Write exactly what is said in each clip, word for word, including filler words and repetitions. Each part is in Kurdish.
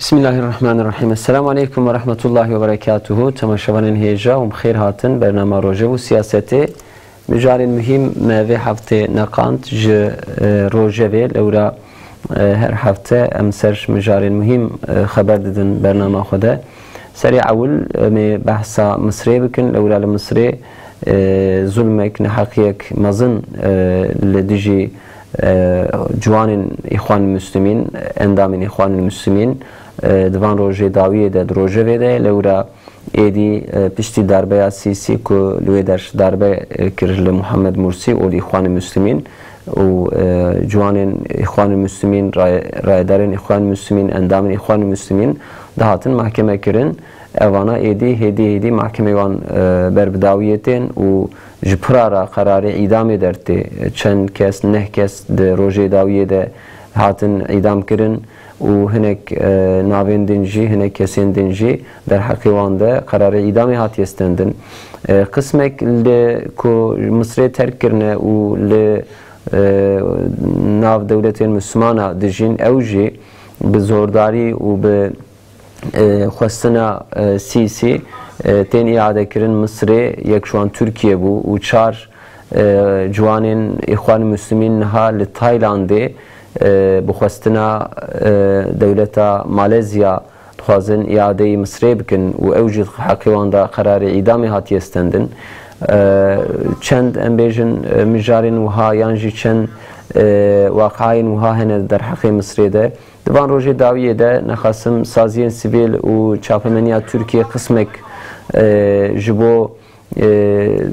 Bismillahirrahmanirrahim. Esselamu aleykum ve rahmetullahi ve berekatuhu. Temaşevanên hêja û xêr hatin bernama Rojev û Siyasetê. Mijarên muhîm me vê heftê neqand ji, e, Rojevê. Lewra, e, her hefte em ser mijarên muhîm, e, xeber didin bernama xwe de. Serê ewil, em ê behsa Misrê bikin. Lewra li Misrê, e, zulmek, neheqiyek mezin, e, li dijî, e, ciwanên Îxwanul Muslimîn, endamên Îxwanul Muslimîn, e, di van rojê dawiyê de, di rojevê de, lewra êdî, e, piştî darbeya Sîsî ku li wê der darbe, e, kir li Muhammed Mursî û li Îxwanul Muslimîn û, e, ciwanên Îxwanul Muslimîn, ray-, rayedarên Îxwanul Muslimîn, endamên Îxwanul Muslimîn dihatin mahkeme kirin. Evana êdî hêdî hêdî mahkemeyê wan, e, ber bi dawiyê tên û ji pira re qerarê îdamê dertê. Çend kes, neh kes di rojê dawiyê de hatin îdam kirin û hinek, e, navên din jî, hinek kesên din jî derheqê wan de qerarê îdamê hatiye stendin. E, qismek li ku Misrê terk kirine û li, e, nav dewletên Mislimana dijîn, ew jî bi zordarî û bi e, xwestina, e, Sîsî, e, tên îade kirin Misirê, yek ji wan Tirkiye bû û çar, e, ciwanên Îxwan Muslimîn niha li Taylandê, e, bi xwestina, e, dewleta Malezya dixwazin îadeyî Misirê bikin û ew jî heqê wan da qerarê îdamê hatiye stendin. E, çend, em bêjin, e, mijarên wiha yan jî çend, e, waqiayên wiha hene derheqê Misirê de. Di van rojê dawiyê de nexasim saziyên sivîl û çapemeniya Tirkiyê qismek, e, ji bo, e,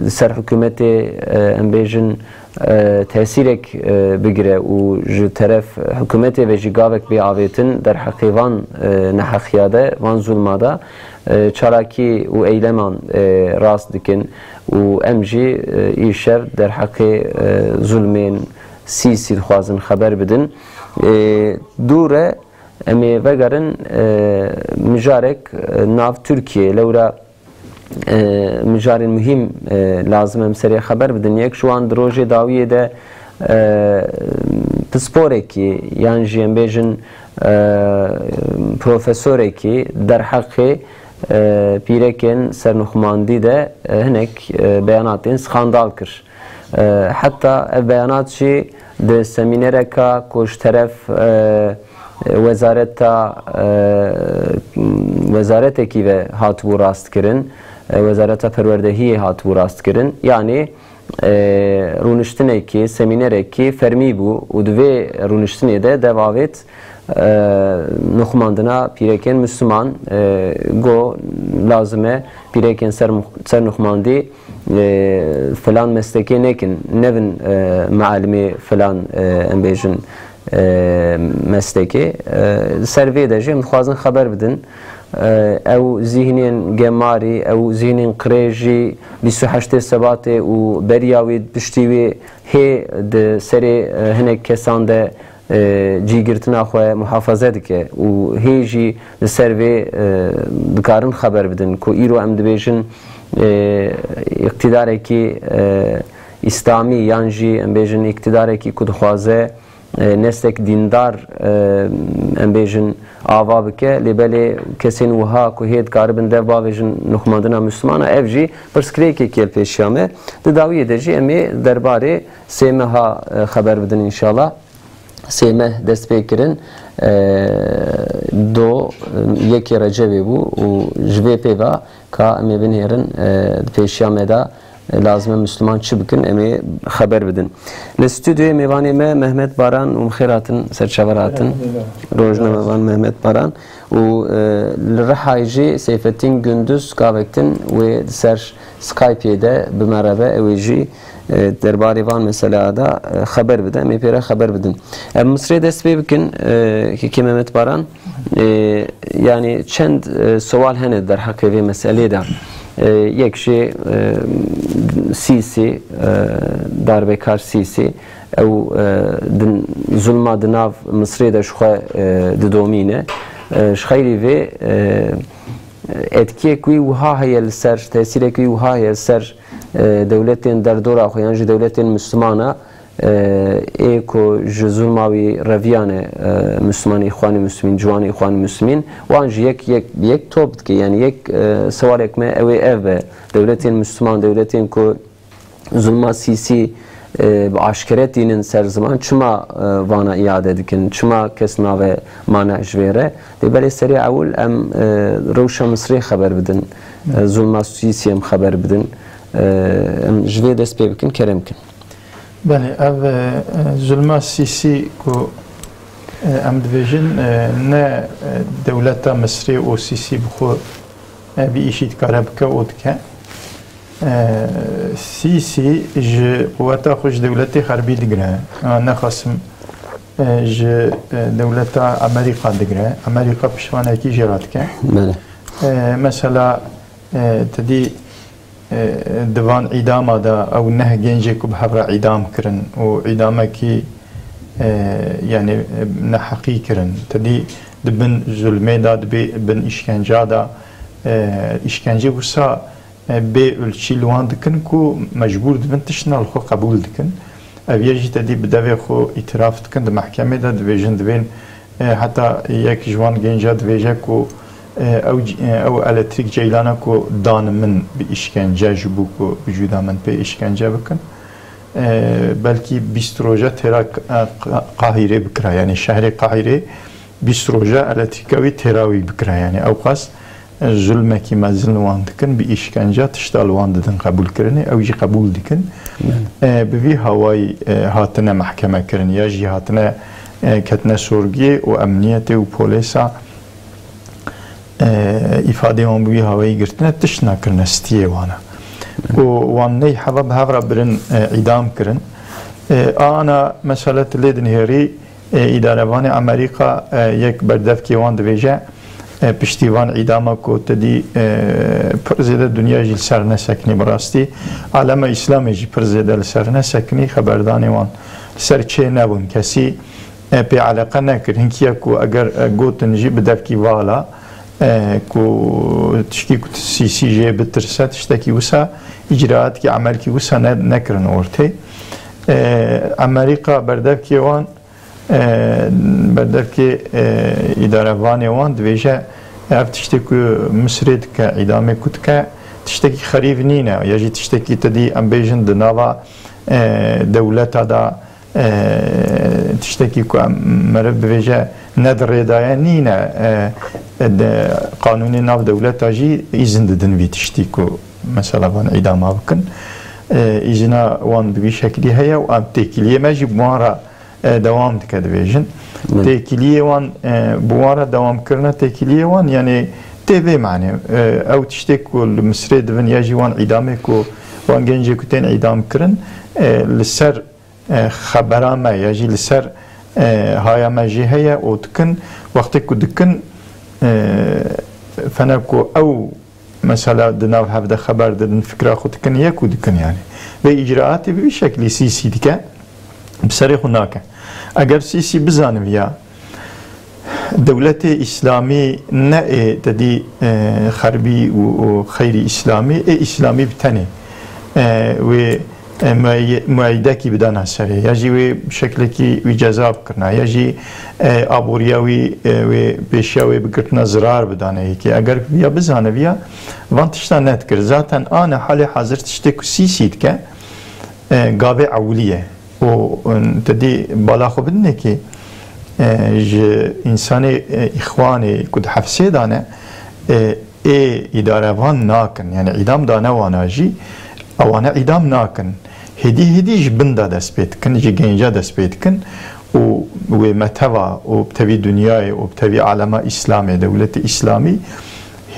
li ser hikûmetê, e, em bêjin, e, tesîrek, e, bigire û ji teref hikûmetê ve jî gavek bê avêtin derheqê van, e, neheqiya de, van zulma de, e, çalakî û eyleman, e, rast dikin û em jî, e, îşev derheqê, e, zulmên Sîsî dixwazin xeber bidin. E, dû re em ê vegerin, e, mijarek, e, nav Tirkiyê. Lewra, e, mijarên muhîm, e, lazim em serê xeber bidin. Yek ji wan di rojê dawiyê de, e, pisporekî yan jî em bêjin, e, profesorekî derheqê, e, pîrekên sernuxmandî de, e, hinek, e, beyanatên skandal kir. E, heta ev beyanat jî di semînereka ku ji teref, e, wezareta, e, wezaretekî ve hatibû rastkirin, e, Wezareta Perwerdehiyê hatibû rastkirin. Yanî, e, rûniştinekî, semînerekî fermî bû û di vê rûniştinê de dev avêt, e, nuxmandina pîrekên Misliman, e, got, lazim e pîrekên ser, sernuxmandî, e, filan meslekê nekin, nevin, e, mealimê filan, e, em bêjin, e, meslekê. E, li ser vê de jî em dixwazin xeber bidin. E, ew zîhnên gemarî, ew zîhnên qirêjî bîst û heştê Sebatê û beriya wî, piştî wî hê di serê, e, hinek kesan de, e, cîgirtina xwe muhafaze dike û hê jî li ser vê, e, dikarin xeber bidin ku îro em dibêjin, e, îqtîdarekî, e, îslamî yan jî em bêjin îqtîdarekî ku dixwaze, e, neslek dîndar, e, em bêjin ava bike, lê belê kesên wiha ku hê dikaribin dev bavêjin nuxmandina Mislimana, ev jî pirsgirêkekî ye li pêşiya me. Di dawiyê de jî em ê derbarê sê meha, e, xeber bidin înşallah. Sê meh dest pê kirin, e, do, e, yekê Recebê bû û ji vê pê ve ka em ê binêrin, e, di pêşiya me de, e, lazim e Misliman çi bikin, em ê xeber bidin. Li stûdyoyê mêvanê me Mehmet Baran û bi xêr hatin, ser çavan hatin. Rojnamevan Mehmet Baran û, e, li Rihayê jî Seyfettin Gündüz gavek din wê li ser Skypeê de bi me re be, ew ê jî, e, derbarê van meselaya de, e, xeber bide, em ê pê re xeber bidin. Em Misrê dest pê bikin, e, Kekê Mehmet Baran. E, yanî çend, e, sewal hene derheqê vê meselê de. E, yek jî, e, Sîsî, e, darbekar Sîsî, ew, e, din, zulma di nav Misrê de ji xwe, e, didomîne. E, ji xeyrî vê, e, etkiyek wî wiha heye li ser, tesîrek wî wiha heye li ser, e, dewletên derdora xwe yan jî dewletên Mislimana, e, ê ku ji zulma wî reviyane, e, Müslümanê Îxwanê Müslümîn, ciwanê Îxwanê Müslümîn, wan ji yek, yek, yek top dike. Yani yek, e, sewalek me ew ê ev be. Dewletên Müslüman, dewletên ku zulma Sîsî, e, bi aşkere tînin ser ziman, çima, e, vana îade dikin? Çima kes nave mane ji vê re? Lê belê serê ewil em, e, rewşa Misrê xeber bidin. E, zulma Sîsî em xeber bidin. E, em ji vê dest pê bikin, kerem kin. Belê, ev, e, zulma Sîsî ku, e, em dibêjin, e, ne, e, dewleta Misrê û Sîsî bi xwe, e, vî îşî dikare bike û dike. E, Sîsî ji quweta xwe ji dewletê xerbî digire. E, nexasim, e, ji, e, dewleta Amerîka digire. Amerîka piştvanekî jê re dike. Belê. E, mesela, e, tu dî, e, di van îdama de ew neh gencê ku bi hev re îdam kirin û îdamekî, e, yani, e, neheqî kirin. Tu dî di bin zulmê de, di bê-, bin îşkenca de, e, îşkence wisa, e, bê ölçî li wan dikin ku mecbûr dibin tiştna li xwe qebûl dikin. Ev yê jî te dî bi devê xwe îtiraf dikin, di mehkemê de dibêjin, divên, e, heta yek ji wan genca dibêje ku, e, ew c-, e, ew elektrik ceylana ku dan min bi îşkence ji bo ku bi cuda min pê îşkence bikin. E, belkî bîst roja têra Q-, e, Q-, Qahîrê bikira, yani şehrê Qahîrê bîst roja elektrîka wî têra wî bikira, yani ew qas, e, zulmekî mezin li wan dikin, bi îşkence tişta li wan didin qebûlkirinê, ew jî qebûl dikin. E, bi vî hawayî, e, hatine mehkeme kirin ya jî hatine, e, ketine sorgiyê û emniyetê û polêsa, e, îfadeyê wan bi wî hawayî girtine, tişt nakirine, stiyê wan e. Û wan ney heva bi hev re birin, e, îdam kirin. E, ana mesele tu lê dinihêrî, e, îdarevanê Amerîka, e, yek berdevkê wan dibêje, e, piştî van îdama ku te dî, e, pir zêde dinya jî li ser nesekinî bi rastî. Alema Îslamê jî pir zêde li ser nesekinî, xeberdanê wan li ser çê nebûn. Kesî, e, pê eleqe nekir. Hinkiya ku eger, e, gotin jî bi devkî vala, e, ku tişkî ku Sîsî jê bitirse, tiştekî wisa, îcraatkî, emelkî wisa ne-, nekirin ortê. E, Amerîka berdevkê wan, e, berdevkê, e, îdarevanê wan dibêje, ev tiştê ku Misirê dike, îdamê ku dike, tiştekî xerîb nîne, ya jî tiştekî te dî em bêjin di nava, e, dewleta de, e, tiştekî ku em meriv bivêje ne di rêdaye nîne, e, e, de qanûnê nav dewleta jî îzin didin vî tiştî ku mesela van îdama bikin. E, îzina wan bi vî şeklî heye û em têkiliyê me jî bi wan re, e, dewam dike dibêjin. Min. Têkiliyê wan, e, bi wan re dewamkirina têkiliyê wan, yani tê vê manê, e, ew tiştê ku li Misirê dibin ya jî wan îdamê ku wan gencê ku tên îdam kirin, e, li ser, e, xebera me ya jî li ser, e, haya me jê heye û dikin, wextê ku dikin, e, fena ku ew mesela di nav hev de xeber didin, fikra xwe dikin, yek û dikin yani. Vê îcraatê bi vî şeklî Sîsî dike, bi serê xwe nake. Eger Sîsî bizaniviya, dewletê Îslamî ne ê te dî, e, xerbî û, û xeyrî Îslamî, ê Îslamî bi tenê, e, wê, e, muaye-, muayidekî bidana serê, ya jî wê şeklekî wî ceza bikirina, ya jî, e, aboriya wî, e, wê pêşiya wê bigirtina zirar bidane yekê. Eger viya bizaniviya, van tişta nedikir. Zaten ana halê hazir tiştê ku Sîsî dike, e, gavê ewilî ye. Û, û te dî bala xwe bidinekê, e, ji însanê, e, îxwanê ku di hefsê de ne, e, ê îdarevan nakin. Yani îdam dane wana jî, ewane îdam nakin. Hêdî hêdî ji bin de dest pê dikin, ji genca dest pê dikin û wê me teva û bi tevî dinyayê û bi tevî alema Îslamê, dewletê Îslamî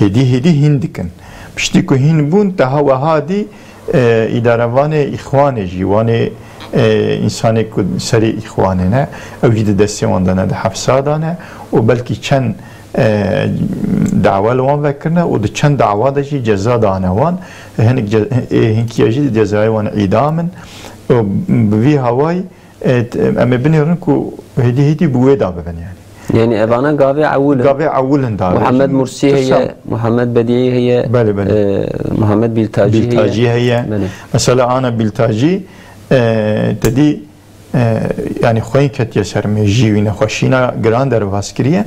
hêdî hêdî hîn dikin. Piştî ku hîn bûn, teha weha dî, e, îdarevanê îxwanê jî, wanê, e, însanê ku serê îxwanê ne, ew jî di destê wan de ne, di hefsa de ne û belkî çend, e, dawa li wan vekirine û di çend dawa de jî ceza dane wan. Hinek ce-, ê hinkiya jî di cezayê wan îdam in. Û bi vî hawayî, e, t-, em ê binêrin ku hêdî hêdî bi wê de bibin yani. Yani evana gavê ewil in. Gavê ewil in da. Muhammed Mursî heye, Muhammed Bedîî heye, Belê, belê. e, Muhammed Bîltacî heye. Bîltacî heye. Belê. Mesela ana Bîltacî, e, te dî, e, yanî xweyî ketiye ser mêjî wî, nexweşîna giran derbas kiriye,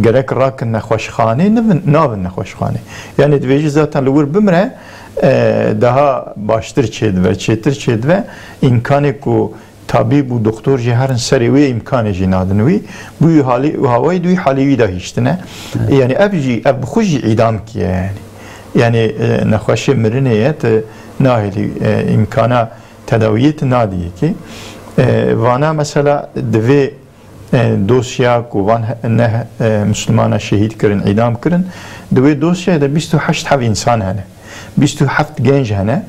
gerek rakin nexweşxanê, nivin, navin nexweşxanê. Yanî divêjî zaten li wir bimre, e, daha baştir çêdive, çêtir çêdive, îmkanê ku tabîb û doktor jî herin serê wê, îmkanê jî nadin wî. Bûyî halî û hawayî di wî halî wî de hiştine. Yanî ev jî, ev bi xwe jî îdam kiye yanî. Yanî, e, nexweşê mirinê ye, tu nahêlî, e, îmkana tedawiyê tu nadiyê kî. E, vana mesela divê, e, dosya ku van he-, neh, e, Mislimana şehîd kirin, îdam kirin, di wê dosyayê de bîst û heşt heb însan hene. Bîst û heft genc hene.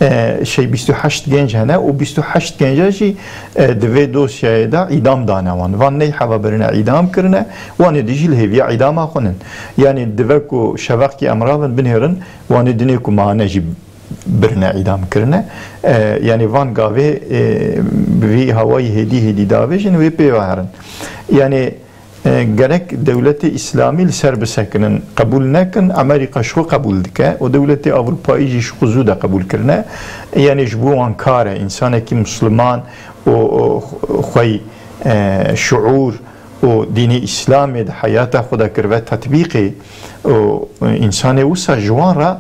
E, şey, bîst û heşt genc hene û bîst û heşt genca jî, e, di vê dosyayê de îdam dane wan. Van ney heva birine îdam kirine, wanê di jî li hêviya îdama xwe nin. Yanî dive ku şevaqkî em ravin binêrin, wanê dinê ku mane jî birine îdam kirine. E, yanî van gavê, e, bi vî hawayî hêdî hêdî davêjin wê pê ve herin. Yanî, e, gerek dewletê îslamî li ser bisekinin, qebûl nekin, Amerîka ji xwe qebûl dike û dewletê Ewropayî jî ji xwe zû de qebûl kirine. Yanî ji bo wan kar e, însanekî Misliman û, û xwey, e, şuûr û dînê Îslamê di heyata xwe de kirive tetbîqê û însanê wisa ji wan re,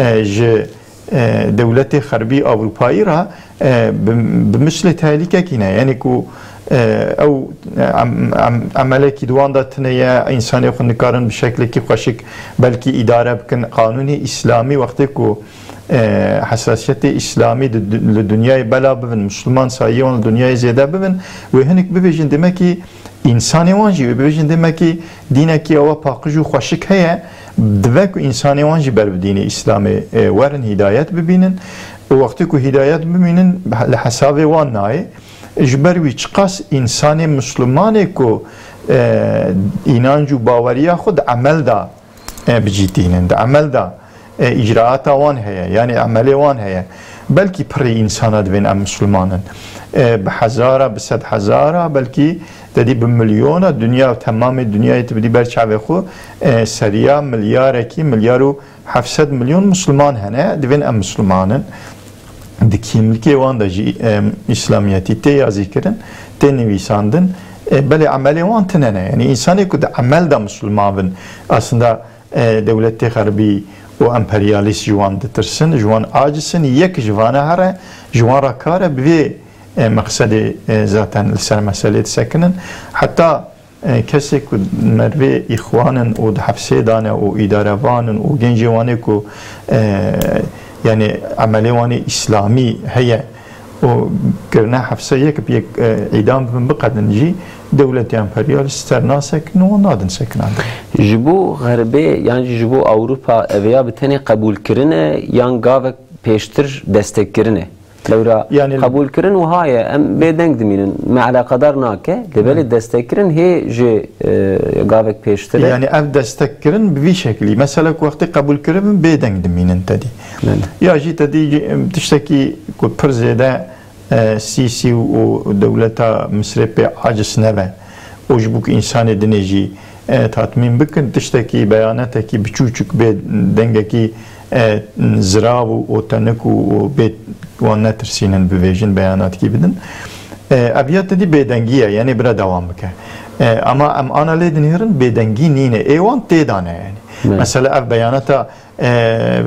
e, ji, e, dewletê xerbî Ewropayî re, e, bi, bi mislê tehlîkekî ne. Yanî ku, e, ew, e, em, em, emelekî di wan de tune ye, însanê xwe nikarin bi şeklekî xweşik belkî îdare bikin. Qanûnê Îslamî wextê ku, e, hesasiyetê Îslamî di, di, li dinyayê bela bibin, Misliman sayiyê wan li dinyayê zêde bibin, wê hinek bibêjin, demekî însanê wan jî, wê bibêjin, demekî dînekî ewa paqij û xweşik heye, dive ku însanê wan jî ber bi dînê Îslamê, e, werin, hîdayet bibînin. Û wextê ku hîdayet bibînin, li hesabê wan nayê. Ji ber wî çiqas însanê Mislimanê ku, e, înanc û baweriya xwe di emel de, e, bicîtînin, di emel de, e, îcraata wan heye, yanî emelê wan heye. Belkî pirê însana divên em Misliman in. E, bi hezara, bi sed hezara, belkî te dî bi milyona, dinya, temamê dinyayê tu bidî ber çavê xwe, e, seriya milyarekî, milyar û heft sed milyon Misliman hene, divên em Misliman in. Di kîmlikê wan de jî, em, Îslamiyetî tê yazîkirin, tê nivîsandin. E, belê emelê wan tune ne. Yanî însanê ku di emel de Misliman bin, aslında, e, dewletê xerbî û emperyalîst ji wan ditirsin, ji wan aciz in, yek ji vana here, ji wan re kar e, bi vê, e, meqsedê, e, zaten li ser meselê disekinin. Heta, e, kesê ku mervê îxwan in û di hefsê de ne û îdarevan in û gencê wan ê ku, e, yanî emelê wan ê îslamî heye, û kirine hefse yek bi yek, e, îdam bibin, biqedin jî, dewletê emperyalîst ser nasekin û nadin sekinandin. Ji bo Xerbê yan jî ji bo Ewropa ev ya bi tenê qebûlkirin e yan gavek pêştir destekkirin e? Lewra Yanî qebûlkirin wiha ye, em bêdeng dimînin, me eleqedar nake, lê belê destekkirin hê ji, e, gavek pêştir e. Yanî ev destekkirin bi vî şekilî, mesela ku wextê qebûl kiribin bêdeng dimînin te dî. Belê. Ya jî te dî, em, tiştekî ku pir zêde e, Sîsî û, û dewleta Misrê pê aciz nebe û ji bo ku însanê dinê jî, e, tatmîn bikin, tiştekî, beyanetekî biçûçik bê, dengekî, e, zirav û, û tenik û, û bê wan netirsînin bivêjin, beyanatkî bidin. E, ev ya te dî bêdengî ye, yanî bira dewam bike. E, ama em ana lê dinêrin, bêdengî nîne. Ê wan tê de ne, yanî. Mesela ev beyanata e,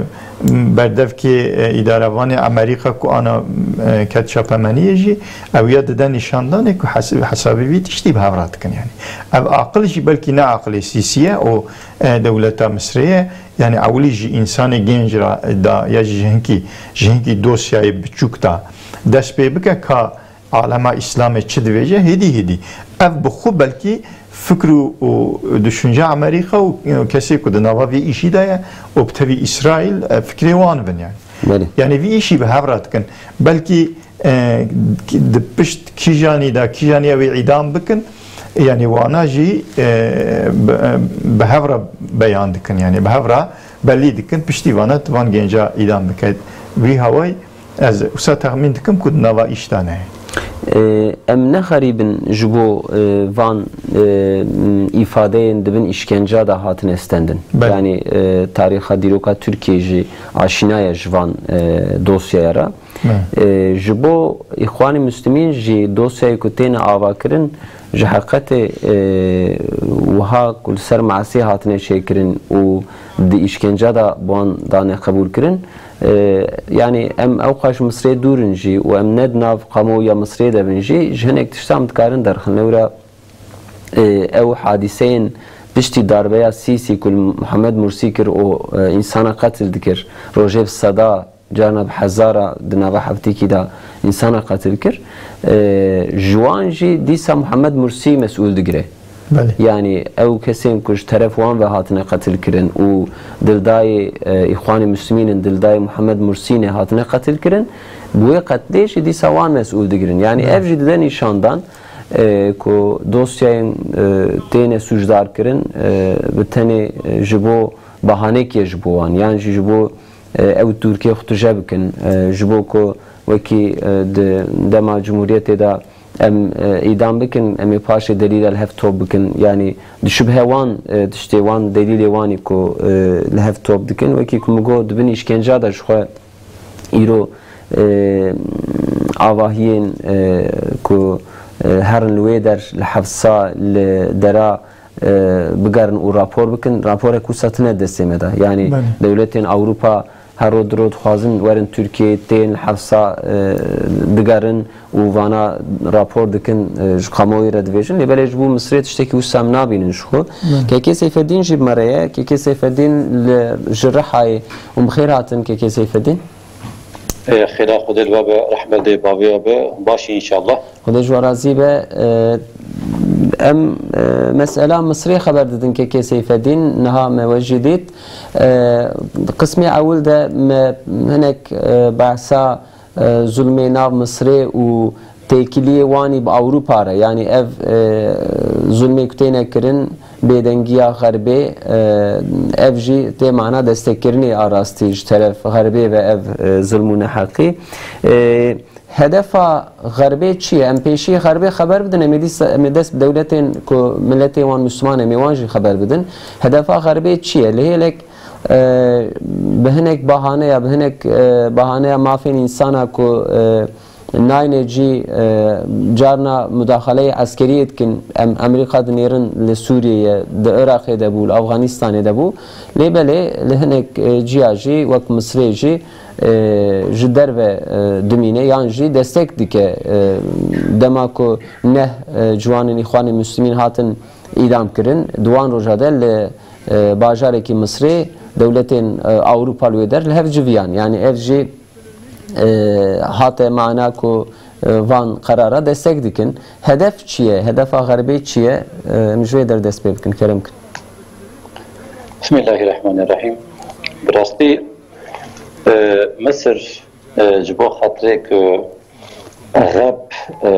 berdevkê, e, îdarevanê Amerîka ku ana, e, ket çapemeniyê jî, ew ya dide nîşandanê ku hes-, hesabê vî tiştî bi hev re dikin. Yanî ev aqil jî belkî ne aqilê Sîsî ye û, e, dewleta Misrê ye. Yanî ewilî ji însanê genc re da ya jî ji hinkî, ji hinkî dosyayê biçûk da dest pê bike ka alema Îslamê çi divêje, hêdî hêdî. Ev bi xwe belkî fikr û, û düşünce Amerîka û, û kesê ku di nava vê îşî de ye û bi tevî Îsraîl, e, fikrê wan bin yani. Belê. Yani vî îşî bi hev re dikin. Belkî, e, di pişt kîjanî de, kîjanî ew ê îdam bikin, yani wana jî, e, bi, e, bi hev re beyan dikin, yani bi hev re belî dikin, piştî vana tu van genca îdam bike. Vî hawayî Ez wisa texmîn dikim ku di nava îş de ne. E, em ne xerîb in ji bo, e, van, e, m, îfadeyên di bin îşkenca de hatine stendin. Belê. Yanî, e, tarîxa dîroka Tirkiyê jî aşîna ye ji van, e, dosyaya re. Belê. E, ji bo Îxwanê Muslimîn jî dosyayê ku têne avakirin, ji heqetê, e, wiha ku li ser masî hatine çêkirin û di îşkenca de bi wan dane qebûlkirin, e, yanî em ew qas ji Misrê dûr in jî û em ne di nav kamuoya Misrê de bin jî, ji hinek tiştan em dikarin derxin. Lewra, e, ew hadîseyên piştî darbeya Sîsî ku li Muhammed Mursî kir û, e, însana qetil dikir, rojê bi seda, carna bi hezara di nava heftêkî de însana qetil kir. E, ji wan jî dîsa Muhammed Mursî mesûl digire. Belê. Yanî ew kesên ku ji teref wan ve hatine qetil kirin û dildayê, e, Îxwanê Muslimîn in, dildayê Muhammed Mursî ne hatine qetil kirin, bi wê qetlê jî dîsa wan mesûl digirin. Yanî Belê. Ev jî dide nîşandan, e, ku dosyayên, e, têne sûcdar kirin, e, bi tenê, e, ji bo bahanekê ji bo wan, yan jî ji bo, e, ew Tirkiye xwe tije bikin, e, ji bo ku wekî, e, di dema Cumhuriyetê de em, e, îdam bikin, em ê paşê delîla li hev top bikin. Yanî di şibhe wan, e, tiştê wan, delîlê wanî ku, e, li hev top dikin, wekî ku min got, di bin îşkenca de ji xwe îro, e, avahiyên, e, ku, e, herin li wê der, li hefsa, li dera, e, bigerin û rapor bikin, raporek wisa tine destê me de. Yanî Belê. Dewletên Ewropa her roj di roj dixwazin werin Tirkiyeyê, tên li hefsa, e, digerin û vana rapor dikin, e, ji kamuoyê re dibêjin. Lê belê ji bo Misirê tiştekî wisa em nabînin ji xwe. Belê. Kekê Seyfeddîn jî bi me re ye. Kekê Seyfeddîn li, ji Rihayê û bi xêr hatin Kekê Seyfeddîn. Ê, xêra Xwedê li we be, rehmetê baviya be, baş inşallah. Xwedê ji we razî be. E, em, e, mesela Misirê xeber didin Kekê Seyfeddîn, niha me we jî dît. E, qismê ewil de me hinek, e, behsa, e, zulmê nav Misirê û têkiliyê wanî bi Ewropa re, yanî ev, e, zulmê ku têne kirin, bêdengiya Xerbê, e, ev jî tê mana destekkirinê a rastî ji teref Xerbê ve ev, e, zulm û neheqî. E, Hedefa Xerbê çi ye? Em pêşî Xerbê xeber bidin, em ê dîsa, em ê dest bi dewletên ku miletê wan Misliman, em ê wan jî xeber bidin. Hedefa Xerbê çi ye? Li hêlek, e, bi hinek bahaneya, bi hinek, e, bahaneya mafên însana ku, e, nayne cî, e, carna mudaxaleyê eskeriyê dikin. Em Amerîka dinêrin li Sûriyeyê, di Iraqê de bû, li Afganistanê de bû. Lê belê li hinek, e, ciya jî wek Misirê jî, e, ji derve, e, dimîne yan jî destek dike, e, dema ku neh, e, ciwanên Îxwanê Muslimîn hatin îdam kirin, di wan roja de li, e, bajarekî Misirê dewletên, e, Ewropa li wê der li hev civiyan. Yanî ev jî, e, hate mana ku, e, van qerara destek dikin. Hedef çi ye? Hedefa Xerbê çi ye? E, em ji wê der dest pê bikin, kerem kin. Bismillahirrahmanirrahim. Bi rastî, e, Misir, e, ji bo xatirê ku Xerb, e,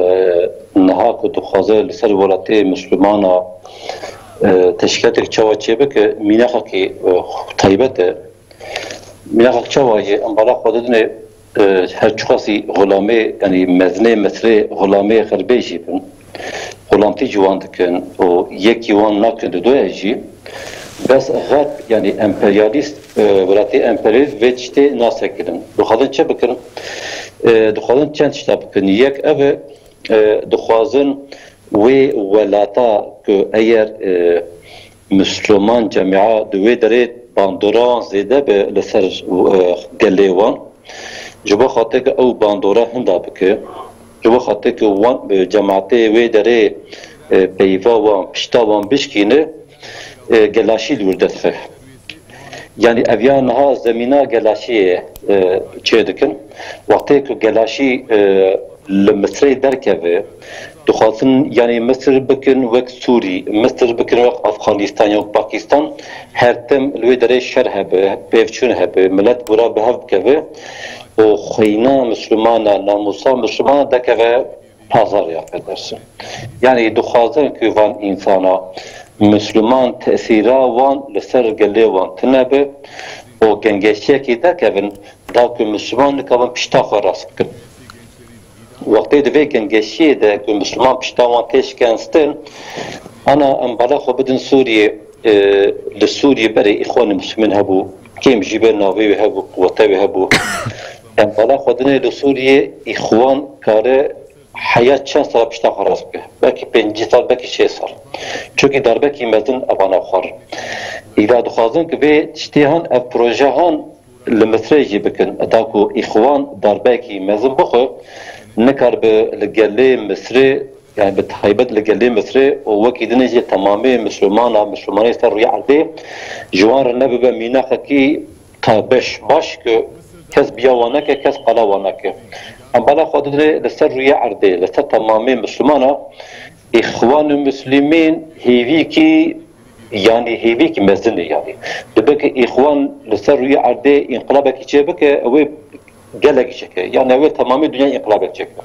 niha ku dixwaze li ser welatê Mislimana, e, teşkîletek çawa çêbike, mînaxekî, e, taybet e. Mînaxek çawa ye? Em bala xwe didinê, e, her çiqasî xulamê, yanî mezinê Misirê xulamê Xerbê jî bin. Xulamtî ji wan dikin û yekî wan nakin di doya jî. Bes Xerb, yanî emperyalîst, e, welatê emperyalîst vê tiştê nasekirin. Dixwazin çi bikin? E, dixwazin çend tişta bikin. Yek ev e, e, dixwazin wê welata ku eger, e, Misliman cemia di wê derê bandora wan zêde be li ser, e, gelê wan, ji bo xatir ku ew bandora hinda bike, ji bo xatir ku wan, e, cemaetê wê derê, e, peyva wan, pişta wan bişkîne, e, gelaşî li wir derdixe. Yanî ev ya niha zemîna gelaşiyê, e, çê dikin. Wextê ku gelaşî, e, li Misirê derkeve, dixwazin, yanî Misir bikin wek Sûrî, Misir bikin wek Afxanistan ya Pakistan, her tim li wê derê şer hebe, pêvçûn hebe, milet gura bi hev bikeve û xwîna Mislimana, namûsa Mislimana dekeve pazar ya pedersin. Yanî dixwazin ku van însana Misliman tesîra wan li ser gelê wan tune be û gengeşiyekê derkevin da ku Misliman nikevin pişta xwe rast bikin. Wextê di vê gengeşiyê de ku Misliman pişta wan tê şikenstin, ana em bala xwe bidin Sûriyê, e, li Sûriyê berê Îxwanê Muslimîn hebû, kêm jî bê navê wê hebû, quwete wê hebû. Em bala xwe dinê li Sûriyê, Îxwan kare heya çend sala pişta xwe rast bike. Belkî pêncî sal, belkî şêst sal. Çunkî darbekî mezin evana xwarin. Îla dixwazin ku vê tiştê han, ev proje han, li Misrê jî bikin. Da ku Îxwan darbekî mezin bixwe, nikaribe li gelê Misrê, yani bi taybet li gelê Misrê û wekî dinê jî temamê Mislimana, Mislimanê ser rûyê erdê ji wan re nebibe mînaqekî tabeş baş ku kes biya wan neke, kes qala wan neke. Em bala xwe didire li ser rûyê erdê, li ser temamê Mislimana, Îxwan û Muslimîn hêvîkî, yanî hêvîkî mezin e yanî. Dibe ku Îxwan li ser rûyê erdê înqilabekî çêbike, ew ê gelekî çêke. Yanî ew ê temamê dinyayê înqilabek çêke.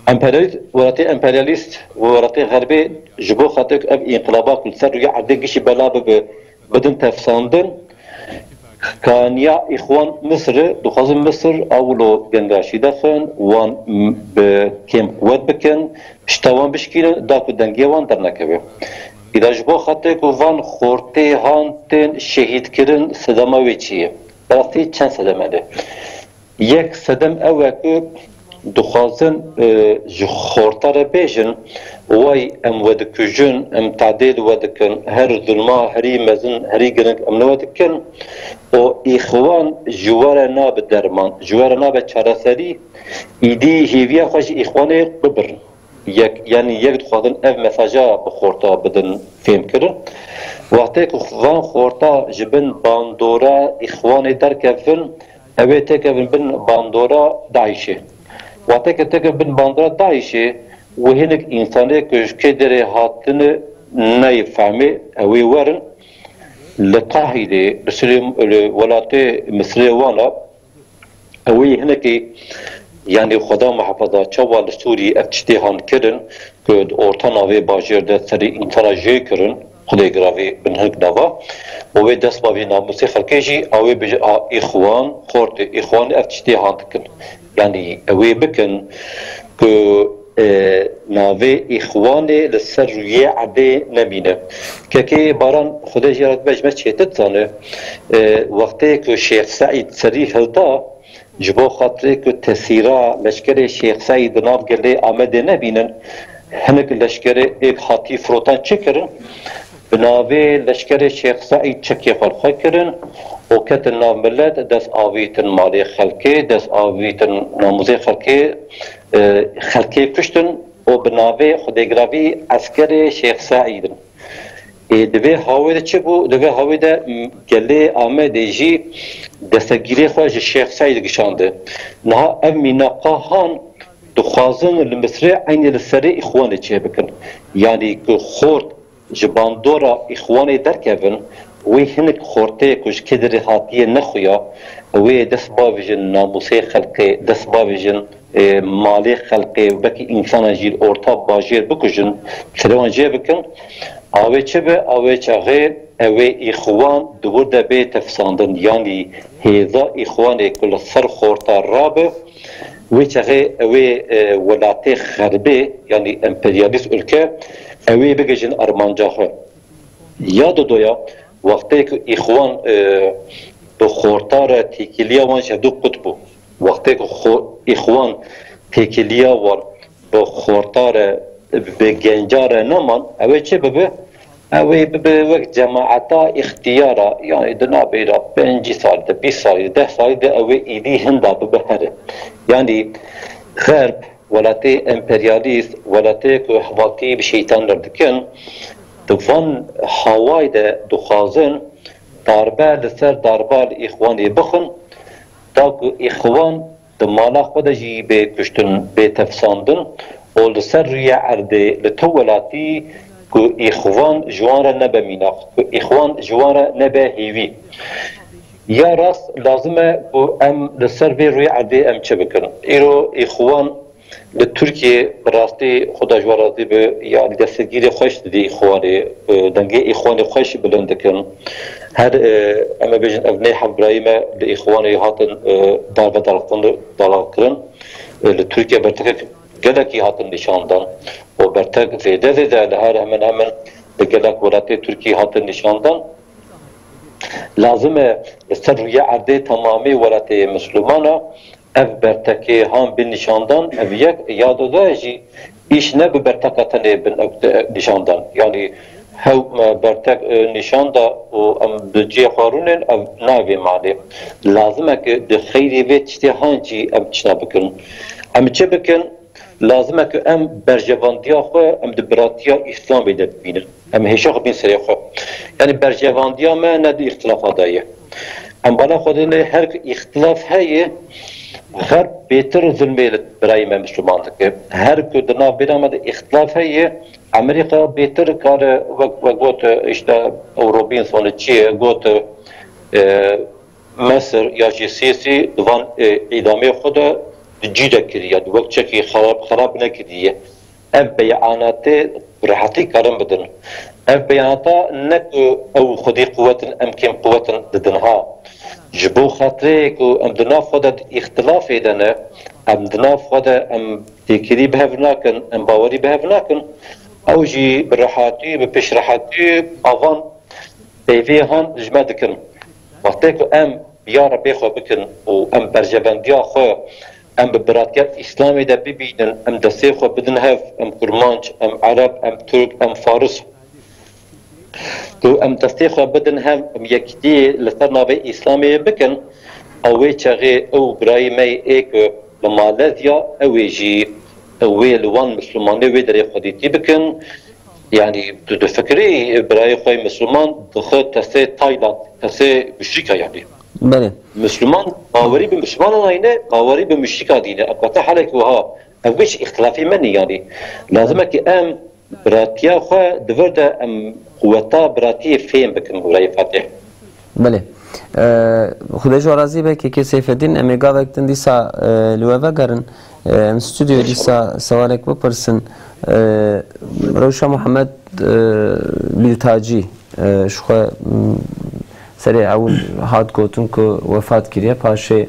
Emperyalîst, welatê emperyalîst û welatê xerbê ji bo xatir ku ev înqilaba ku li ser rûyê erdê gişî bela bibe, bidin tefsandin, kaniya Îxwan Misir e, dixwazin Misir a wilo gengaşî dexin, wan m-, bi kêm quwet bikin, pişta wan bişkînin, da ku dengê wan dernekeve. Îda ji bo xatir ku van xortê han tên şehîdkirin, sedema wê çi ye? Bi rastî çend sedeme ne. Yek sedem ew e ku dixwazin, e, ji xorta re bêjin, way em we dikujin, em tadê li we dikin, her zulma herî mezin, herî giring em li we dikin û Îxwan ji we re nabe derman, ji we re nabe çareserî, îdî hêviya xwe ji Îxwanê bibirin. Yek, yanî yek dixwazin ev mesaja bi xorta bidin fêmkirin. Wextê ku van xorta ji bin bandora Îxwanê derkevin, ew ê têkevin bin bandora DAIŞê. Wextê ku têkevin bin bandora DAIŞê, wê hinek însanê ku ji kê derê hatine neyê fehmê, ew ê werin li Qahîrê, li Silê, li welatê Misirê wana, ew ê hinekî, yanî Xweda muhafaza, çawa li Sûrî ev tiştê han kirin, ku di orta navê bajêr de serê însana jê kirin, Xwedê giravî bin hinek nava, û wê dest bavê namûsê xelkê jî, ew ê bêje, a, Îxwan, xortê Îxwan ev tiştê han dikin. Yanî ew ê bikin ku, e, navê Îxwanê li ser rûyê erdê nemîne. Kekê Baran, Xwedê jê re bibe, ji me çêtir dizane, e, wextê ku Şêx Seîd serî hilda, ji bo xatirê ku tesîra leşkerê Şêx Seîd di nav gelê Amedê nebînin, hinek leşkerê êk hatî firotan çi kirin? Bi navê leşkerê Şêx Seîd çekê xwe li xwe kirin û ketin nav milet, dest avîtin malê xelkê, dest avîtin namûzê xelkê, e, xelkê kuştin û bi navê xwedêgiravî eskerê Şêx Seîd in. Ê, di vê hawê de çi bû? Di vê hawê de, m, gelê Amedê jî destegîrê xwe ji Şêx Seîd kişande. Niha ev mînaqa han dixwazin li Misrê eynî li serê Îxwanê çêbikin. Yanî ku xort ji bandora Îxwanê derkevin, wê hinek xortê ku ji kê derê hatiye nexuya, wê dest bavêjin namûsê xelkê, dest bavêjin, e, malê xelkê û belkî însanan jî li orta bajêr bikujin, serê wan jê bikin. Awê çi be? Awê çaxê ew ê Îxwan di wir de bê tefsandin, yanî hêza Îxwanê ku li ser xorta rabe, wê çaxê ew ê, e, welatê xerbê, yanî emperyalîst ülke, ew ê bigihîjin armanca xwe. Ya didoya, wextê ku Îxwan, e, bi xorta re têkiliya wan ji hevdu qut bû. Wextê ku xo-, Îxwan têkiliya wan bi xorta re, bi genca re neman, ew ê çi bibe? Ew ê bibe wek cemaeta îxtiyara, yanî di navê de pêncî salî de, bîst salî de, deh salî de ew ê îdî hinda bibe here. Yanî Xerb, welatê emperyalîst, welatê ku hevaltî bi şeytan re dikin, di van hawayê de dixwazin darbe li ser darba li Îxwanê bixin, da ku Îxwan di mala xwe de jî bê kuştin, bê tefsandin û li ser rûyê erdê li tu welatî ku Îxwan ji wan re nebe mînak, ku Îxwan ji wan re nebe hêvî. Ya rast lazim e ku em li ser vê rûyê erdê em çi bikin? Îro Îxwan li Tirkiyê bi rastî Xuda ji wan razî be, yanî destgîrê xweş didî Îxwanê, e, dengê Îxwanê xweş bilind dikin. Her, e, em ê bêjin ev nê hevbirayî me li Îxwanê hatin, e, darbe dalxin-, dalal kirin. Li Tirkiye bertekek gelekî hatin nîşandan û bertek zêde zêde li her hemen hemen li gelek welatê Tirkiyê hatin nîşandan. Lazim e li ser rûyê erdê temamê welatê Mislimana ev bertekê han bin nîşandan, ev yek ya duda jî îş ne bi berteka tenê bin ew nîşandan. Yanî hew me bertek nîşan da û em bi cihê xwe rûnin, ev nayê vê manê. Lazim e ki bi xeyrê vê tiştê han jî em tişta bikin. Em çi bikin? Lazim e ku em berjevandiya xwe em di biratiya Îslamê de bibînin. Em hêşa xwe bîn serê xwe. Yanî berjevandiya me ne di îxtilafa de ye. Em bala xwe dine her ku îxtilaf heye, Xerb bêtir zulmê li birayê me Misliman dike. Her ku di nav bêra me de îxtilaf heye, Amerîka bêtir kare wek we got, işte, ew Robinson çi ye, got, e, Mesir ya jî Sîsî di van, e, îdamê xwe de di cî de kiriye, di wek çekî xerab, xerab nekiriye. Ev beyanatê bi rehetî karin bidin. Ev beyanata ne ku ew xwedî quwet in, em kêm quwet in didin ha. Ji bo xatirê ku em di nav xwe de di îxtilafê de ne, em di nav xwe de em têkilî bi hev nakin, em bawerî bi hev nakin, ew jî bi rehetî, bi pêşrehetî avan peyvê han ji me dikin. Wextê ku em ya Rebê xwe bikin û em berjevendiya xwe, em bi biratiya Îslamê de bibînin, em destê xwe bidin hev, em Kurmanc, em Ereb, em Tirk, em Faris. Ku em destê xwe bidin hev, em yekîtî li ser navê Îslamê bikin, ew wê çaxê ew birayê me yê ê ku li Malezya, ew ê jî wê li wan Mislimanê wê derê xwedîtî bikin. Yanî tu difikirî birayê xwe yê Misliman dixe tesê Tayland, tesê muşrîka yanî. Belê. Misliman bawerî bi Mislimanan nayne, bawerî bi muşrîka dîne. Em kete halek wiha. Ev wê jî îxtilafê me nî yanî. Lazim e ki em biratiya xwe di vir de em quweta biratiyê fêm bikin birayê Fatih. Belê. Xwedê ji we razî be, Kekê Seyfeddîn, em ê gavek din dîsa, e, li we vegerin. E, em stûdyoyê dîsa sewalek bipirsin. E, Rewşa Muhammed, e, Lîltacî, e, ji xwe, m, serê ewil hat gotin ku wefat kiriye, paşê,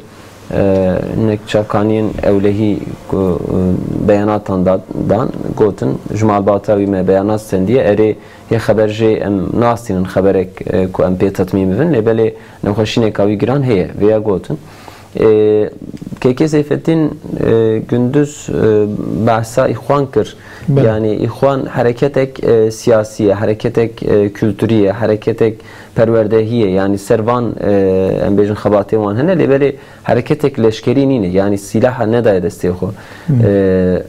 e, hinek çavkaniyên ewlehî ku, e, beyanatan da-, dan, gotin, ji malbata wî me beyanat stendiye, erê yê xeber jê em nastînin, xeberek, e, ku em pê tetmîn bibin, lê belê nexweşîneka wî giran heye, vêya gotin. E, Kekê Seyfeddîn, e, Gunduz, e, behsa Îxwan kir. Belê. Yanî Îxwan hereketek, e, siyasî ye, hereketek, e, kulturî ye, hereketek perwerdehî ye. Yanî ser van, e, em bêjin xebatê wan hene, lê belê hereketek leşkerî nîne. Yanî sîlaha nedaye destê xwe. Hmm. E,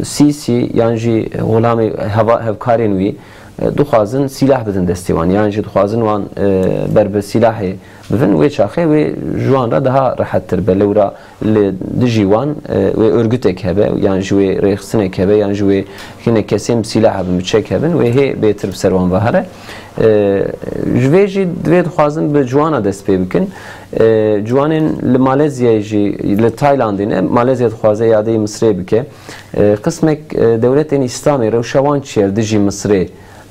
Sîsî yan jî xulamê heva-, hevkarên wî, e, dixwazin sîlah bidin destê wan, yan jî dixwazin wan, e, ber bi sîlahê bibin, wê çaxê wê ji wan re daha rehettir be. Lewra li dijî wan, e, wê örgütek hebe, yan jî wê rêxistinek hebe, yan jî wê hinek kesên bi sîlah hebin, bi çek hebin, wê hê bêtir bi ser wan ve here. E, ji vê jî divê dixwazin bi ciwana dest pê bikin. E, ciwanên li Malezyayê jî, li Taylandê ne, Malezya dixwaze îadeyî Misirê bike. E, qismek, e, dewletên Îslamê rewşa wan çi ye li dijî Misirê?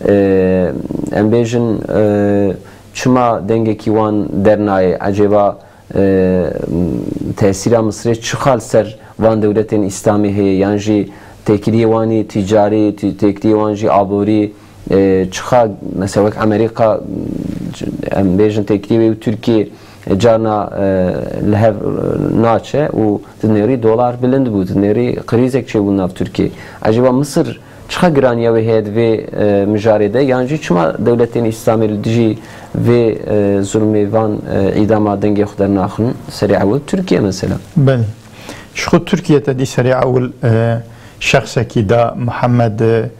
E, em bêjin, e, çima dengekî wan dernayê? Ecêba, e, tesîra Misirê çiqa li ser van dewletên Îslamê heye? Yan jî têkiliyê wan î tîcarî, tê-, têkiliyê wan jî aborî, e, çiqa, mesela wek Amerîka, em bêjin têkiliyê wê û Tirkiyê, e, carna, e, li hev, e, naçe û di nêrî dolar bilind bû, di nêrî krîzek çêbû nav Tirkiyê. Ecêba Misir çiqa giraniya wê heye di vê, e, mijarê de? Yan jî çima dewletên Îslamê li dijî vê, e, zulmê van, e, îdama dengê xwe dernaxin? Serê ewil Tirkiye mesela. Belê. Ji xwe Tirkiye te dî serê ewil, e, şexsekî da Mihemed, e,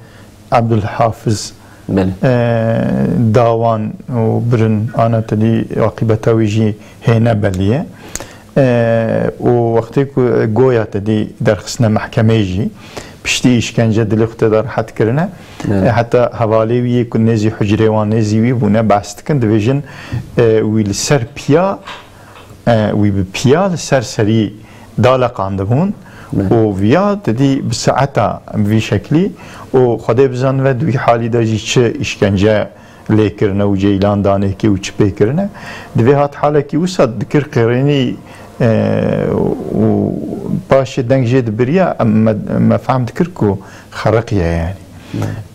Ebdulhafiz, Belê. e, dawan û birin ana te dî aqîbeta wî jî hêne belî ye. E, û wextê ku goya te dî derxistine mehkemeyê jî, piştî îşkence dilê xwe te de rehet kirine. Belê. E, heta hevalê wî yê ku nêzî hucrê wan nêzî wî bûne, behs dikin, dibêjin, e, wî li ser piya, e, wî bi piya li ser serî daleqandibûn Belê. û viya te dî bi saeta vî şeklî û Xwedê bizanive di wî halî de jî çi îşkence lê kirine û ceylan danê kê û çi pê kirine. Divê hat halekî wisa dikir qêrênî, e, û paşê deng jê dibiriya, em me, me fehm dikir ku xeriqiye yani.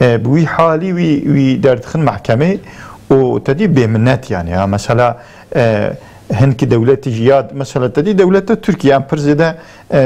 E, bi wî halî wî, wî derdixin mehkemê û te dî bêminnet yani. Ya mesela, e, hinkî dewletî jî ya mesela te dî dewleta Tirkiye em pir zêde, e,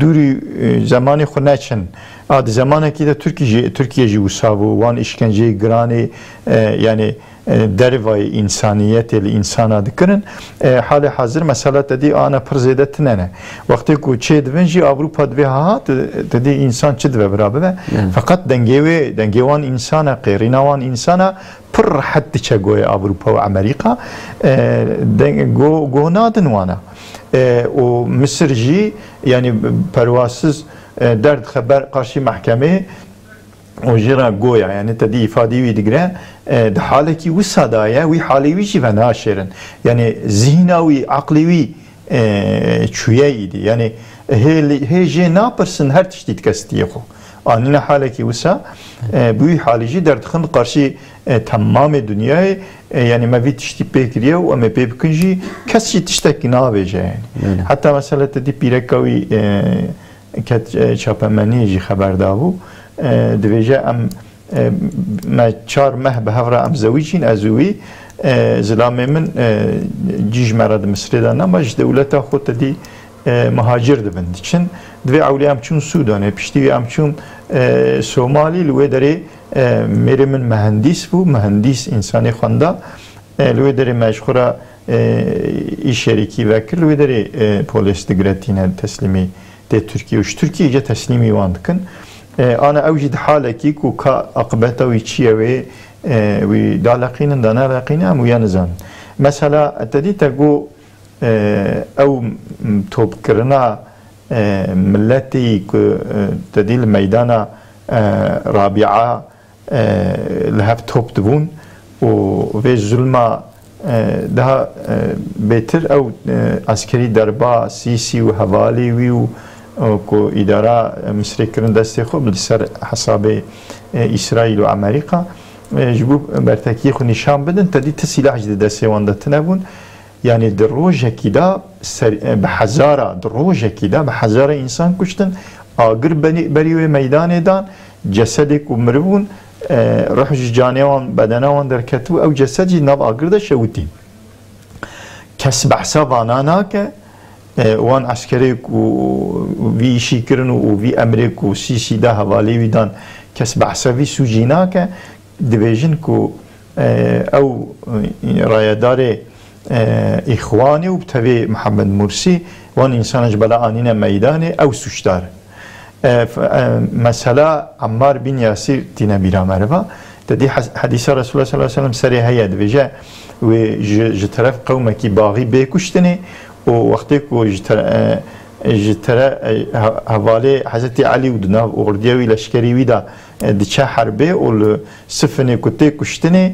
dûrî, e, zemanê xwe neçin. A di zemanekî de Tirkî jî, Tirkiye jî wisa bû. Wan îşkenceyê giranê, e, yani, e, dervayê însaniyetê li însana dikirin. E, halê hazir mesela te dî ana pir zêde tine ne. Wextê ku çê divin jî Ewropa divê ha, te, te dî însan çi dibe bira bibe. Yani. Feqet dengê wê, dengê wan însana, qêrîna wan însana pir rehet diçe goyê Ewropa û Amerîka. E, deng, go, go nadin wana. E, û Misir jî, yani perwasiz, e, derdixe ber qarşî mehkemê, û jê re goya, yani te dî îfadeyê wî digire, e, di halekî wisa de ye, wî halê wî jî venaşêrin. Yani zihna wî, aqlê wî, e, çûye îdî. Yani hê, hê jê napirsin, her tiştî dike stiyê xwe. Anîne halekî wisa, e, bi wî halî jî derdixin qarşî, e, temamê dinyayê, e, yani me vî tiştî pê kiriye û em ê pê bikin jî kes jî tiştekî navêje yani. Öyle. Heta mesela te dî pîreka wî, e, ke, e, çapemeniyê jî xeber dabû. E, dibêje em, e, me çar meh bi hev re em zewicîn, ez û wî, e, zilamê min, e, cî ji me re di Misirê de nema, ji dewleta xwe te dî, e, mihacir dibin, diçin. Divê ewlî em çûn Sûdanê, piştî wî em çûn, e, Somalî, li wê derê, e, mêrê min mehendîs bû, mehendîs, însanê xwenda. E, li wê derê me ji xwe re, e, îşerîkî vekir, li wê derê, e, polês digire tîne teslîmî tê Tirkiyê û ji Tirkiyê jî teslîmî wan dikin. E, ana ew jî di halekî ku ka aqibeta wî çi ye wê, e, wî daleqînin, da neleqînin, em wîya nizanin. Mesela, te dî te got, e, ew, m, topkirina, e, miletê ku, e, te dî li meydana, e, Rabîa, e, li hev top dibûn û vê zulma, e, daha, e, bêtir ew, e, eskerî derba Sîsî û hevalê wî û, e, ku îdara, e, Misirê kirin destê xwe, li ser hesabê, e, Îsraîl û Amerîka, e, ji bo bertekiyê xwe nîşan bidin, te dî ti sîlah jî di destê wan de tine bûn. Yani di rojekî de ser, e, bi hezara, di rojekî de bi hezara însan kuştin, agir benî-, berî wê meydanê dan, cesedê ku miribûn, e, ruh ji canê wan, bedena wan derketibû, ew cesed jî nav agir de şewitîn. Kes behsa vana nake, e, wan eskerê ku vî îşî kirin û, û vî emrê ku Sîsî da hevalê wî dan, kes behsa vî sûcî nake. Dibêjin ku, e, ew, e, rayedarê, e, Îxwanê û bi tevê Mihemed Mursî wan însanan ji bela anîne meydanê, ew sûcdar in. E, f-, e, mesela Emmar bin Yasîr tîne bîra meriva. Te dî hes-, hedîsa Resulullah sallallahu aleyhi ve sellem serê heye, dibêje, wê ji, ji teref qewmekî baxî bê kuştinê û wextê ku ji tere-, e, ji tere-, e, he-, hevalê Hezretî Elî û di nav ordiya wî, leşkerî wî de, e, diçe herbê û li Sifinê ku tê kuştinê,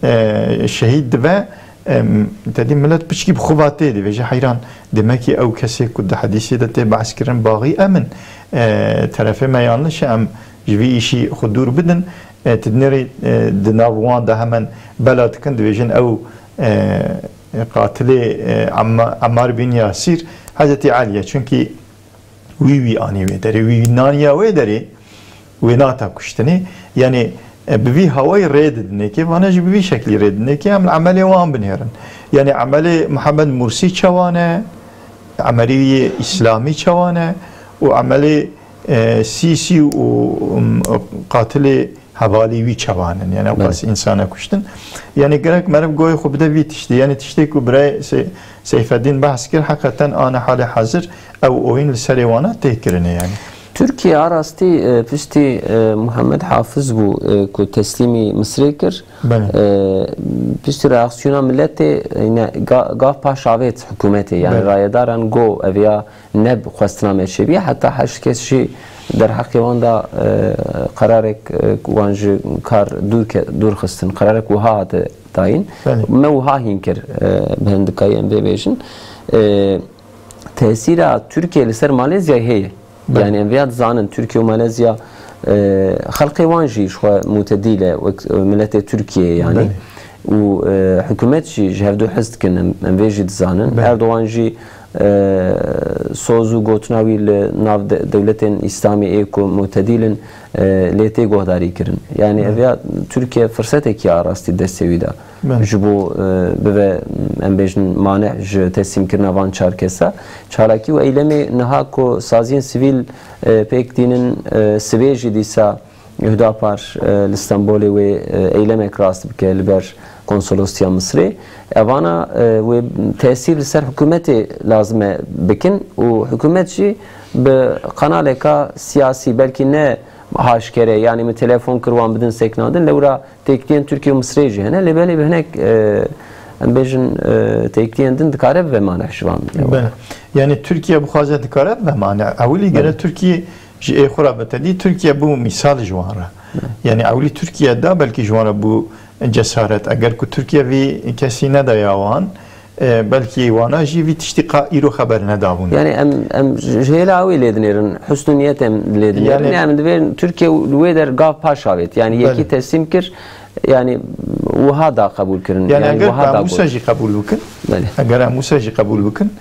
e, şehîd dibe, e, te dî milet piçkî bi xwe va tê dibêje, heyran, demekî ew kesê ku di hedîsê de tê behs kirin baxî em in. E, terefê me yanlış e, em ji vî îşî xwe dûr bidin. E, tu dinêrî, e, di nav wan de hemen bela dikin, dibêjin ew, e, qatilê, e, Amma-, Ammar bin Yasîr Hezretî Elî ye. Çunkî wî, wî anî wê derê, wî naniya wê derê, wê nata kuştinê. Yani, e, bi vî hawayî rê didinê kê, vane jî bi vî şeklî rê didinê kê, em li emelê wan binêrin. Yani emelê Mihemed Mursî çawa ne, emelê wî Îslamî çawa ne û emelê, e, Sîsî û, um, qatilê hevalî wî çawa ne. Yani ew Belê. qas însana kuştin. Yani gerek meriv goyê xwe bide vî tiştî. Yani tiştê ku birayê Se-, Seyfeddîn behs kir, heqeten ana halê hazir ew oyun li serê wana tê kirinê yani. Tirkiye a rastî, e, piştî, e, Muhammed Hafiz bû, e, ku teslîmî Misirê kir. Belê. E, piştî reaksiyona miletê, e, yine ga-, gav paş avêt hikûmetê, yani Belê. rayedaran got, ev ya ne bi xwestina me çêbûye, heta heşt kes jî derheqê wan da, e, qerarek, e, ku wan ji kar dûr ke-, dûr xistin, qerarek wiha hate dayîn. Belê. Me wiha hîn kir, e, bi hindikayî em vê bêjin. E, tesîra Tirkiye li ser Malezyayê heye. Belê. Yani em vêya dizanin, Tirkiye û Malezya, e, xelkê wan jî ji xwe mutedîl e, wek, e, miletê Tirkiyeyê yani. Belê. Û, e, hikûmet jî ji hevdu hez dikin, em, em vê jî dizanin. Belê. Erdogan jî e, soz û gotina wî li nav de-, dewletên Îslamî ê ku mutedîl in, e, lê tê guhdarî kirin. Yani, ev ya Tirkiye firsetekî a rastî destê wî da. Belê. Ji bo, e, bive, em bêjin, maneh ji teslîmkirina van çar kesa. Çalakî û eylemê niha ku saziyên sivîl, e, pêk tînin, e, sibê jî dîsa Hudapar, e, li Stenbolê wê, e, eylemek rast bike li ber Konsolostiya Misirê. Evana, e, wê tesîr li ser hikûmetê lazim e bikin û hikûmet jî bi kanaleka siyasî, belkî ne haşkere, yanî min telefon kir wan bidin sekinandin, lewra têkiliyên Tirkiye û Misirê jî hene, lê belê bi hinek, e, em bêjin, e, têkiliyên din dikare bibe maneh ji van. Belê. Yani Tirkiye bixwaze dikare bibe maneh. Ewilî gere Belê. Tirkiye ji ê xwe re bite dî, Tirkiye bû mîsal ji wan re. Yani ewlî Tirkiye da belkî ji wan re bû cesaret. Eger ku Tirkiye vî kesî nedaya wan, e, belkî wana jî vî tiştî qa îro xeber nedabûn. Yani em, em ji hêla ew ê lê dinêrin, husnû niyet em lê dinêrin. Yani Yani em divê Tirkiye li wê der gav paş avêt. Yani Belê. Yekî teslîm kir, yani wiha da qebûl kirin. Yani Yani eger wiha da em wisa got. Jî qebûl bikin, Belê. Eger em wisa jî qebûl bikin,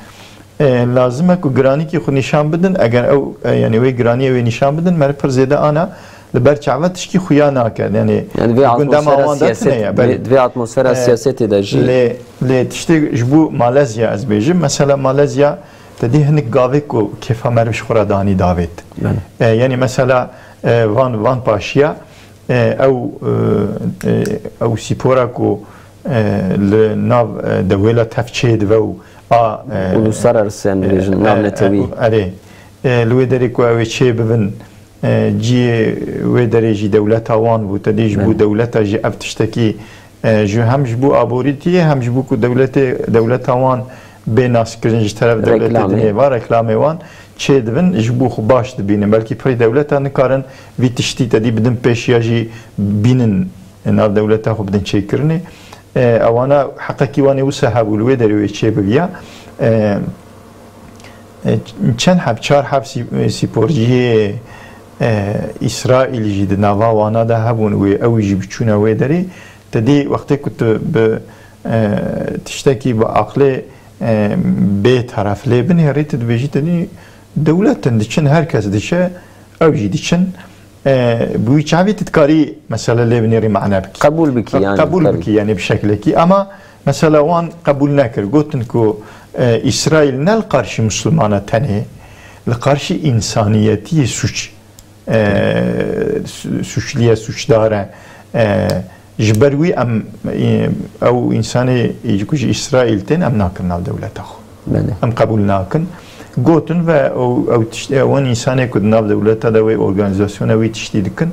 E, lazim e ku giranîkî xwe nîşan bidin. Eger ew, e, yani wê giraniyê wê nîşan bidin, meriv pir zêde ana li ber çava tişkî xuya nake. Yani Yani vê gundema atmosfera wan de siyaset, tune ye, belê. Vê, vê atmosfera E, siyasetê de jî. Lê, lê tiştê ji bo Malezya ez bêjim. Mesela Malezya te dî hinek gavê ku kêfa meriv ji xwe re danî davêt. Belê. E, yani mesela, e, van, van paşiya, e, ew, e, e, ew sîpora ku, e, li nav, e, dewêla tev çê dive û a, e, Uluslararası em e, dibêjin, e, navnetewî. E, erê, e, li wê derê ku ew ê çê bibin, e, ciyê wê derê jî dewleta wan bû, te dî ji bo Belê. Dewleta jî ev tiştekî, e, ji hem ji bo aborîtiyê hem ji bo ku dewletê, dewleta wan bê naskirin ji teref dewletê Reklamê. Dinê va reklamê wan çê dibin, ji bo xwe baş dibînin. Belkî pirî dewleta nikarin vî tiştî te dî bidin pêş ya jî bînin nav dewleta xwe bidin çêkirinê. E, ewana heqekî wan ê wisa hebû li wê derê wê çê biviya. E, e, çend heb, çar heb sî-, sîporciyê, e, Îsraîlî jî di nava wana de hebûn wê ew jî biçûne wê derê. Te dî wextê ku tu bi, e, tiştekî bi aqlê, e, bê teref lê binêrî, tu dibêjî te dî dewlet in diçin, her kes diçe, ew jî diçin. E, bi wî çavî tu dikarî mesela lê binêrî mane bikî. Qebûl bikî yani, Qebûl tabii. Bikî yani bi şeklekî. Ama mesela wan qebûl nekir. Gotin ku, e, Îsraîl ne li qarşî Mislimana tenê, li qarşî însaniyetiyê suç, e, su-, suçliye, suçdar e. E, ji ber wî em, e, ew însanê ji ku ji Îsraîl tên em nakin nav dewleta xwe. Belê. Em qebûl nakin. Gotin ve ew, ew tişt-, ewan însanê ku di nav dewleta de wê organîzasyona wî tiştî dikin,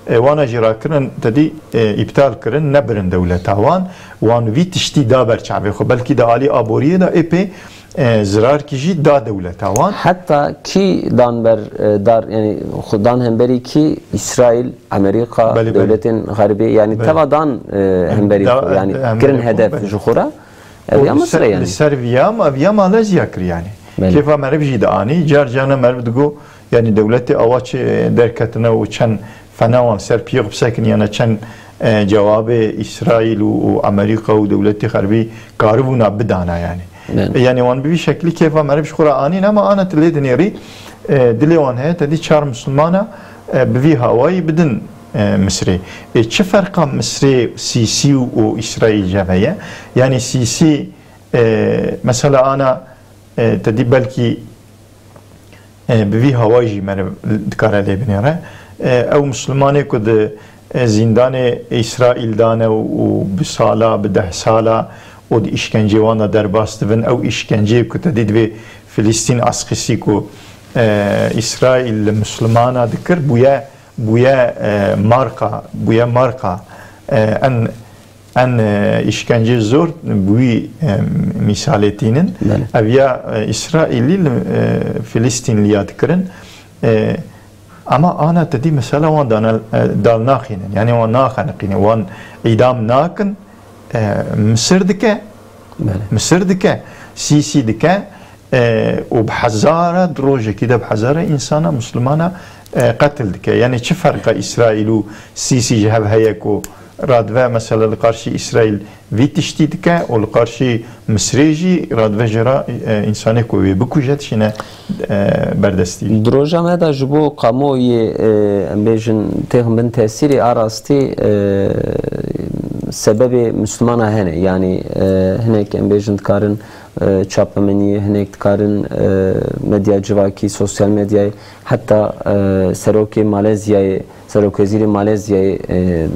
e, wana jî rakirin, te dî, e, îptal kirin, nebirin dewleta wan. Wan vî tiştî da ber çavê xwe. Belkî di alî aboriyê de ê pê, e, zirarkî jî da dewleta wan. Heta kî dan ber, e, dar, yani xwe dan hemberî kî? Îsraîl, Amerîka, Belê, belê. Dewletên xerbî, yani Belê. Teva dan, e, hemberî Da-, xwe, yani hemberî kirin xwe, hedef belê. Ji xwe re. Ev ya Misir e yani. Li ser viya, ev ya Malezya kir yani. Belê. Kêfa meriv jî dianî, car carna meriv digo, yani dewletê awa çi derketine û çend fena wan ser piyê xwe bisekin, yana çend, e, cewabê Îsraîl û, û Amerîka û dewletê xerbî karibûna bidana yani. Belê. E, yani wan bi vî şeklî kêfa meriv ji xwe re anîn, ama ana tu lê dinêrî, e, dilê wan heye, te dî çar Mislimana, e, bi vî hawayî bidin e, Misrê. E, çi ferqa Misrê, Sîsî û, û Îsraîl ji hev heye? Yanî Sîsî, e, mesela ana, e, te dî belkî, e, bi vî hawayî jî meriv dikare lê binêre. E, ew Mislimanê ku di, e, zîndanê Îsraîl dane û, û bi sala, bi deh sala û di îşkencê wan de derbas dibin. Ew îşkenceyê ku te dî divê Filistîn asqîsî ku, e, Îsraîl li Mislimana dikir, bûye bûye, e, marka, bûye marka, e, en, en, e, îşkencê zor bi wî, e, mîsalê tînin. Belê. Ev ya, e, Îsraîlî li, e, Filistînliya dikirin. E, ama ana te dî mesela wan dana, e, dal naxînin. Yani wan naxeniqînin. Wan îdam nakin. E, Misir dike. Belê. Misir dike. Sîsî dike. E, û bi hezara, di rojekî de bi hezara însana, Mislimana, e, qetil dike. Yani çi ferqa Îsraîl û Sîsî ji hev heye ku, Radive mesela li qarşî Îsraîl vî tiştî dike û li qarşî Misrê jî radive jê re, e, însanê ku wê bikuje dişîne, e, berdestî. Di roja me de ji bo kamuoyê, e, em bêjin têxin bin tesîrê a rastî, e, sebebê Mislimana hene. Yanî, e, hinek em bêjin dikarin, e, çapemeniyê, hinek dikarin, e, medya civakî, sosyal medyayê, heta, e, serokê Malezyayê, serokwezîrê Malezyayê, e,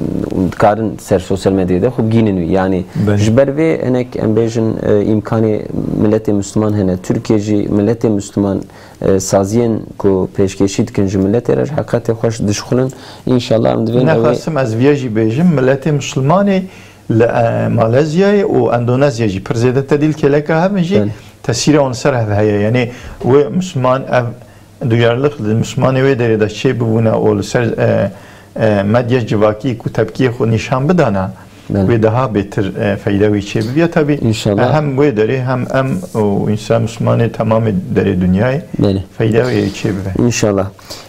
dikarin ser sosyal medyayê de xwe bigînin wî. Yanî Belê. Ji ber vê hinek em bêjin, e, îmkanê miletê Misliman hene. Tirkiye jî miletê Misliman, e, saziyên ku pêşkêşî dikin ji miletê re ji heqetê xwe dişixulin. Înşallah em divên ew ê Nexwestim ez viya jî bêjim, miletê Mislimanê li, e, Malezyayê û Endonezya jî pir zêde tedî li kêleka hev in jî Belê. tesîra wan li ser hev heye. Yanî wê Misliman ev duyarlılık li Mislimanê wê derê de çê bibûne û li ser, e, e, medya civakî ku tepkiyê xwe nîşan bidana, Belê. wê daha bêtir, e, feyda wê çê bibiya. Tabî, Înşallah. e, hem wê derê hem em û însan Mislimanê temamê derê dinyayê Belê. feyda wê çê bibe. Înşallah.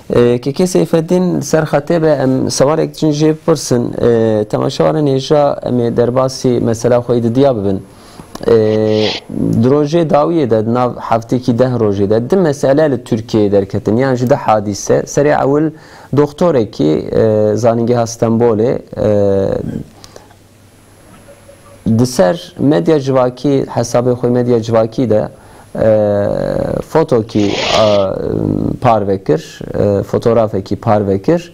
E, Kekê Seyfeddîn li ser xetê be, em sewalek diçin jê bipirsin. E, temaşevaran hêja em ê derbasî mesela xwe yê didiya bibin. E, di rojê dawiyê de, di nav heftêkî deh rojê de, du mesele li Tirkiyeyê derketin, yan jî du hadîse. Serê ewil doktorekî, e, zanîngeha Stenbolê, e, di ser medya civakî, hesabê xwe medya civakî de, e, fotokî, e, parve kir, e, fotografekî parve kir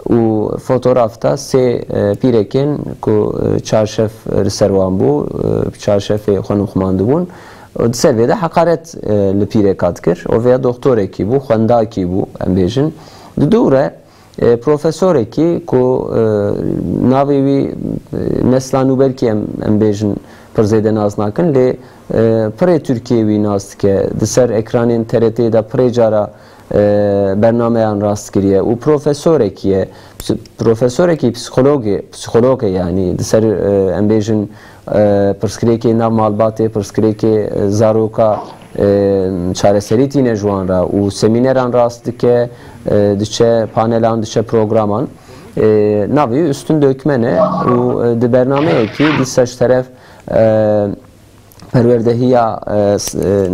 û fotograf de sê, e, pîrekên ku, e, çarşef li ser wan bû, e, çarşefê xwe nixumandibûn, di ser vê de heqaret, e, li pîreka dikir. O vêya doktorekî bû, xwendakî bû, em bêjin. Di dû re, e, profesorekî ku, e, navê wî, e, nesla nû belkî em, em bêjin pir zêde nas nakin, lê, e, pirê Tirkiyê wî nas dike. Di ser ekranên T R T'yê de pirê cara, e, bernameyan rast kiriye û profesorekî ye. Psi-, profesorekî psîkolog e, psîkolog e, yanî di ser, e, em bêjin, e, pirsgirêkê nav malbatê, pirsgirêkê, e, zaroka, e, çareserî tîne ji wan re û semîneran rast dike, e, diçe panelan, diçe programan. E, navê wî Üstün Dökmen e û, e, di bernameyekî dîsa ji teref, e, perwerdehiya, e, s-, e,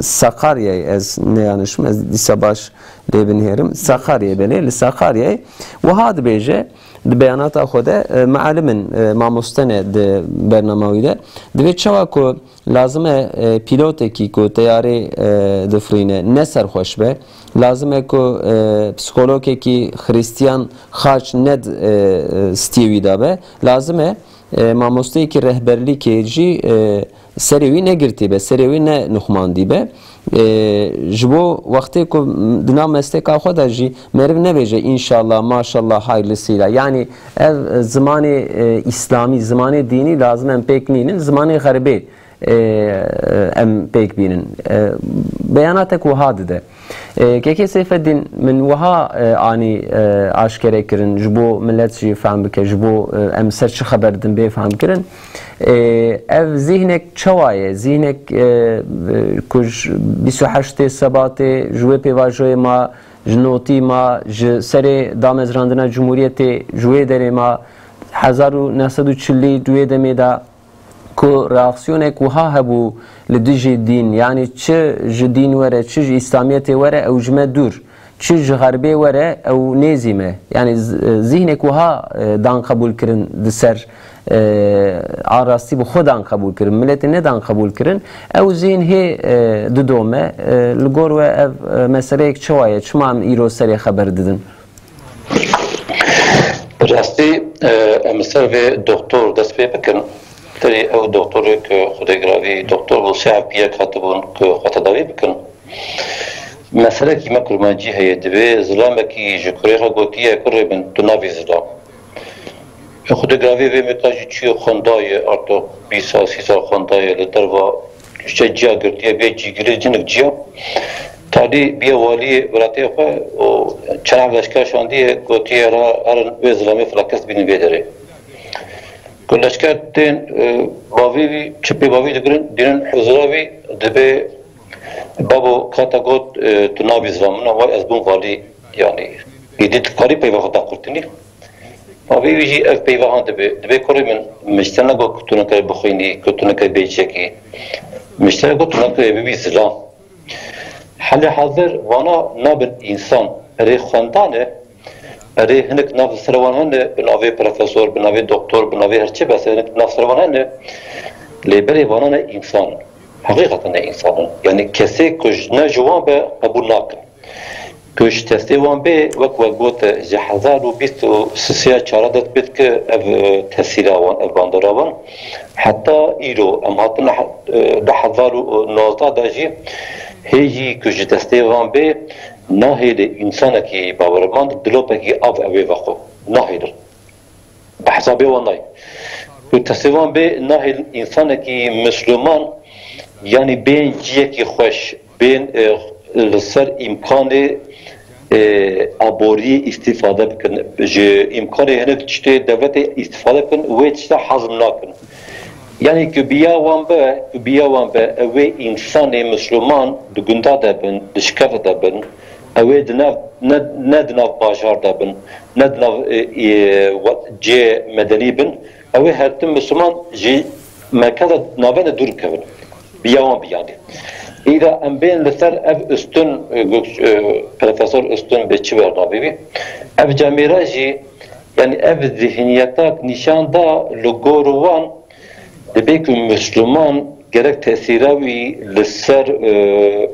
Sakaryayê, ez neyanişim, ez dîsa baş lê binihêrim. Sakaryayê, belê, li Sakaryayê wiha dibêje, di beyanata xwe de, e, mealim in, e, mamoste ne di bernama wî de. Dibê çawa ku lazim e, e, pîlotekî ku teyarê, e, difirîne ne serxweş be, lazim e ku, e, psîkologekî xrîstiyan xaç ned, e, e, stiyê wî de be, lazim e, e, mamosteyekî rehberlîkê jî, e, serê wî negirtî be, serê wî ne nixumandî be. E, ji bo wextê ku di nav mesleka xwe de jî meriv nebêje înşallah, maşallah, hayırlısıyla. Yanî ev, e, zimanê, e, îslamî, zimanê dînî lazim em pêk nînin, zimanê xerbê, e, em pêk bînin. E, beyanatek wiha dide. E, Kekê Seyfeddîn, min wiha, e, anî, e, aşkere kirin, ji bo milet jî fehm bike, ji bo, e, em ser çi xeber didin bê fehm kirin. E, ev zîhnek çawa ye? Zîhnek, e, e, ku ji bîst û heştê Sebatê ji wê pêvajoyê ma, ji notî ma, ji serê damezrandina Cumhuriyetê ji wê derê ma, hezar û neh sed û çilî di wê demê de ku reaksiyonek wiha hebû li dijî dîn, yanî çi ji dîn were, çi ji Îslamiyetê were, ew ji me dûr, çi ji xerbê were, ew nêzî me. Yanî z-, zîhnek wiha, e, dan qebûl kirin di ser, e, a rastî bi xwe dan qebûl kirin, miletê nedan qebûl kirin. Ew zîhn hê, e, dido me, e, li gor we ev, e, meseleyek çawa ye? Çima em îro serê xeber didin? Bi rastî, e, em li ser vê doktor dest pê bikin. Terê ew doktorê ku Xwedê giravî doktor bû, sê ev pîyek hatibûn ku xwe tedawî bikin. Meselekî me kurmancî heye, divê zilamekî ji kurê xwe gotiye, kurê min, tu nabî zilam. Xwedê giravî vê meka jî çûye xwendaye, arto bîst sal, sî sal xwendaye li derva, işte ciya girtiye, bê cîgirê cinik ciya. Talî biye waliyê welatê xwe û çend leşker şandiye, gotiye, ra herin wê zilamê filan kes bînin vê derê. Ku leşker tên, e, bavê wî, çipê bavê digirin, dînin huzura wî, dibê babo kata got, e, tu nabî zilam, min a vay ez bûm valî, yanî, êdî dikarî peyva xwe daqurtinî. Avê wî jî ev peyva han dibe. Dibê kurê min, min ji te negot ku tu nikaî bixwînî, ku tu nikaî bê çekî. Min ji te got tu nikaî bibî zilam. Helê hazir vana nabin însan. Erê xwendan e, erê hinek nav li ser wan hene, bi navê profesor, bi navê doktor, bi navê her çi bes e, hinek nav ser wan hene. Lê berê vana ne însan in. Heqîqeten ne însan in. Yanî kesê ku ji ne ji wan be qebûl nakin. Ku ji destê wan bê, wek we got, ji hezar û bîst û sisiya çara dest pê dike ev, e, tesîra wan, ev bandora wan. Heta îro, em hatin li he-, e, du hezar û nozdeh de jî hê jî ku ji destê wan bê, nahêlê însanekî bawermand dilopekî av ew ê vexwe. Nahêlin. Bi hesabê wan nayê. Ku tesê wan bê nahêlin însanekî misliman, yanî bên ciyekî xweş, bên, e, li ser îmkanê, e, aboriyê îstîfade bikin. Ji îmkanê hinek tiştê dewletê îstîfade bikin, wê tişta hazm nakin. Yanî ku biya wan be, ku biya wan be, ew ê însanê misliman di gunda de bin, di şikeve de bin, ew ê di nav, ne, ne di nav bajar de bin, ne di nav, e, e, we-, cê medenî bin, ew ê her tim misliman ji merkeza navê de dûr kevin. Biya wan biyanê. Îda em bên li ser ev Üstün, e, Gök-, e, Profesor Üstün bê çi bernavê wî. Ev camêra jî, yanî ev zihniyetak nîşan da li gor wan, dibê ku Misliman gerek tesîra wî li ser, e,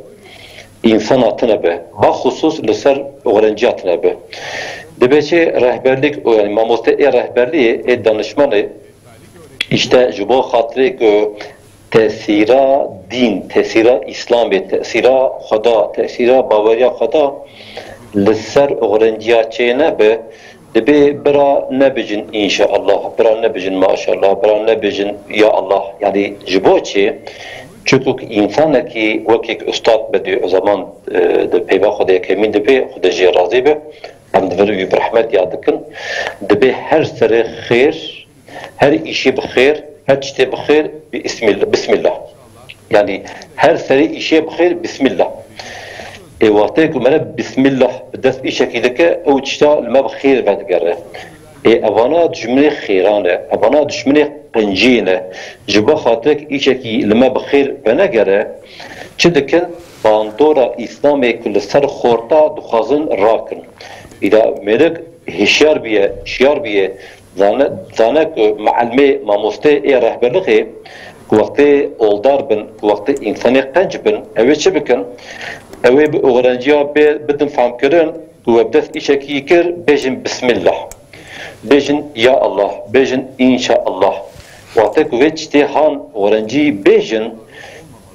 însana tune be. Baxusus li ser oxrenciya tune be. Dibê çi rehberlik, o, yanî mamoste ê rehberliyê, ê danişmanê, îşte ji bo xatirê ku tesîra dîn, tesîra Îslamê, tesîra Xweda, tesîra baweriya Xweda li ser oxrenciya çê nebe, dibê bira nebijin înşaallah, bira nebijin maşallah, bira nebijin ya Allah. Yanî ji bo çi? Çunku însanekî wekî ustad Bediüzzaman, e, di peyva xwe de yekemîn dibê, Xwedê jê razî be, em di vir wî bi rehmet yad dikin, dibê her serê xêr, her îşê bi xêr, her tiştê bi xêr, bi ismil-, bismillah. Yanî her serê îşê bi xêr, bismillah. Ê wextê ku mere bismillah bi dest îşekî dike, ew tişta li me bi xêr vedigere. Ê evana dijminê xêran e, evana dijminê qincî ne. Ji bo xatirek îşekî li me bi xêr venegere, çi dikin? Bandora Îslamê ku li ser xorta dixwazin rakin. Îda mêrik hişyar biye, şiyar biye, zane, zane ku meelmê, mamostê ê rehberlixê ku wextê oldar bin, ku wextê însanê qenc bin, ew ê çi bikin? Ew ê bi oxrenciya bê bidin fehmkirin ku we bi dest îşekî kir, bêjin bismillah. Bêjin ya Allah, bêjin înşaallah. Wextê ku vê tiştê han oxrencî bêjin,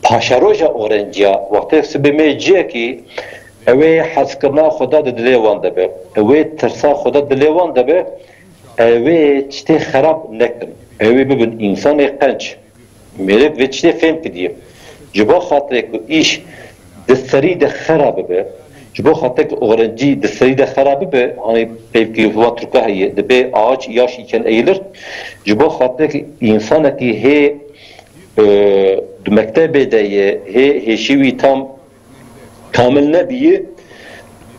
paşeroja oxrenciya, wextê sibê mê ciyekî, ew ê hezkirina Xweda di dilê wan de be, ew ê tirsa Xweda dilê wan de be, ew ê tiştê xerab nekin, ew ê bibin însanê qenc. Mêrik vê tiştê fêm kidiye. Ji bo xatirê ku îş di serî de xera bibe, ji bo xatirê ku oxrencî di serî de xera bibe, hanî peyvkî wan Tirka heye, dibê ağaç yaş iken eğilir. Ji bo xatirê ku însanekî hê, e, di mektebê de ye, hê hêşî wî tam kamil nebiyî,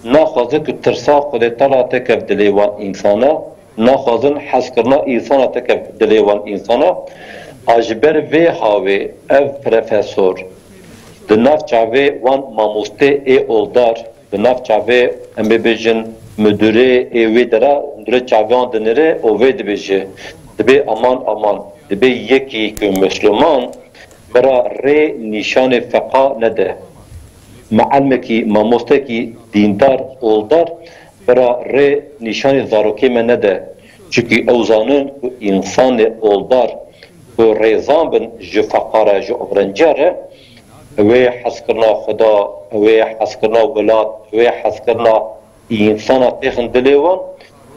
naxwaze ku tirsa Xwedê Teala têkeve dilê wan însana, naxwazin hezkirina însana têkeve dilê wan însana. A ji ber vê hawê ev profesor di nav çavê wan mamostê ê oldar, di nav çavê em ê bêjin midûrê ê wê dera, hundirê çavê wan dinêre û vê dibêje, dibê aman aman, dibê yekî ku misliman bira rê nîşanê feqa nede. Meelmekî, mamostekî dîndar, oldar, bira rê nîşanê zarokê me nede. Çunkî ew zanin ku însanê oldar ku rêzan bin ji feqa re, ji oxrenciya re, ew ê hezkirina Xweda, ew ê hezkirina welat, ew ê hezkirina însana têxin dilê wan,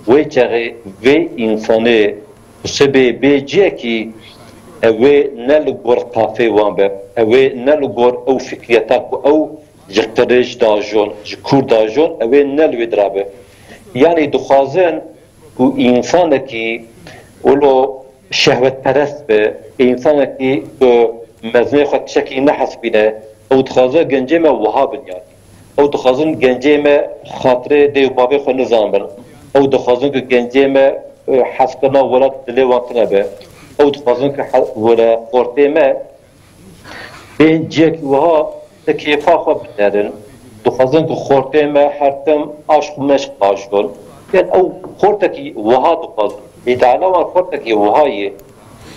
wê çaxê vê însanê sibê bê ciyekî, ew ê ne li gor qafê wan be, ew ê ne li gor ew fikriyeta ku ew ji qirêj dajon, ji kûr dajon, ew ê ne li wê dira be. Yanî dixwazin ku însanekî wilo şehwetperest be, însanekî ku mezinê xwe tiştekî nehesibîne, ew dixwaze gencê me wiha bin yanî. Ew dixwazin gencê me xatirê dê û bavê xwe nizanibin. Ew dixwazin ku gencê me e, hezkirina welat dilê wan tune be. Ew dixwazin ku he-, were xortê me bên cihekî wiha di kêfa xwe binerin. Dixwazin ku xortê me her tim aşq û meşq ajon. Yan ew xortekî wiha dixwazin. Îdeala wan xortekî wiha ye.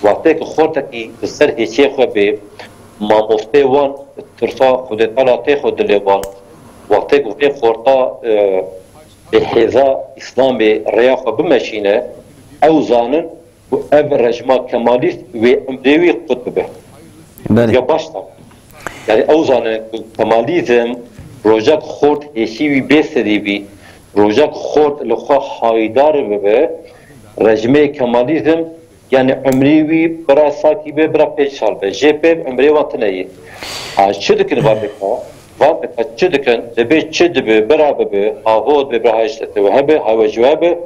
Wextê ku xortekî li ser hêçiyê xwe bê, mamosteyê wan tirsa Xwedê Teala tê xwe dilê wan. Wextê ku vê xorta, e, bi hêza Îslamê rêya xwe bimeşîne, ew zanin ku ev rejima kemalîst wê emrê wî qut bibe. Belê. Ya baş da. Yani ew zanin ku kemalîzm rojak xort hêşî wî bê serî bî, rojak xort li xwe haydar bibe, rejimê kemalîzm yani emrê wî bira sakî be, bira pênc sal be. Jê pê emrê wan tune ye. Ha, çi dikin van dika? Van dika çi dikin? Dibe çi dibe, bira bibe, ha ho dibe, bira ha işte te hebe, ha we ji we be.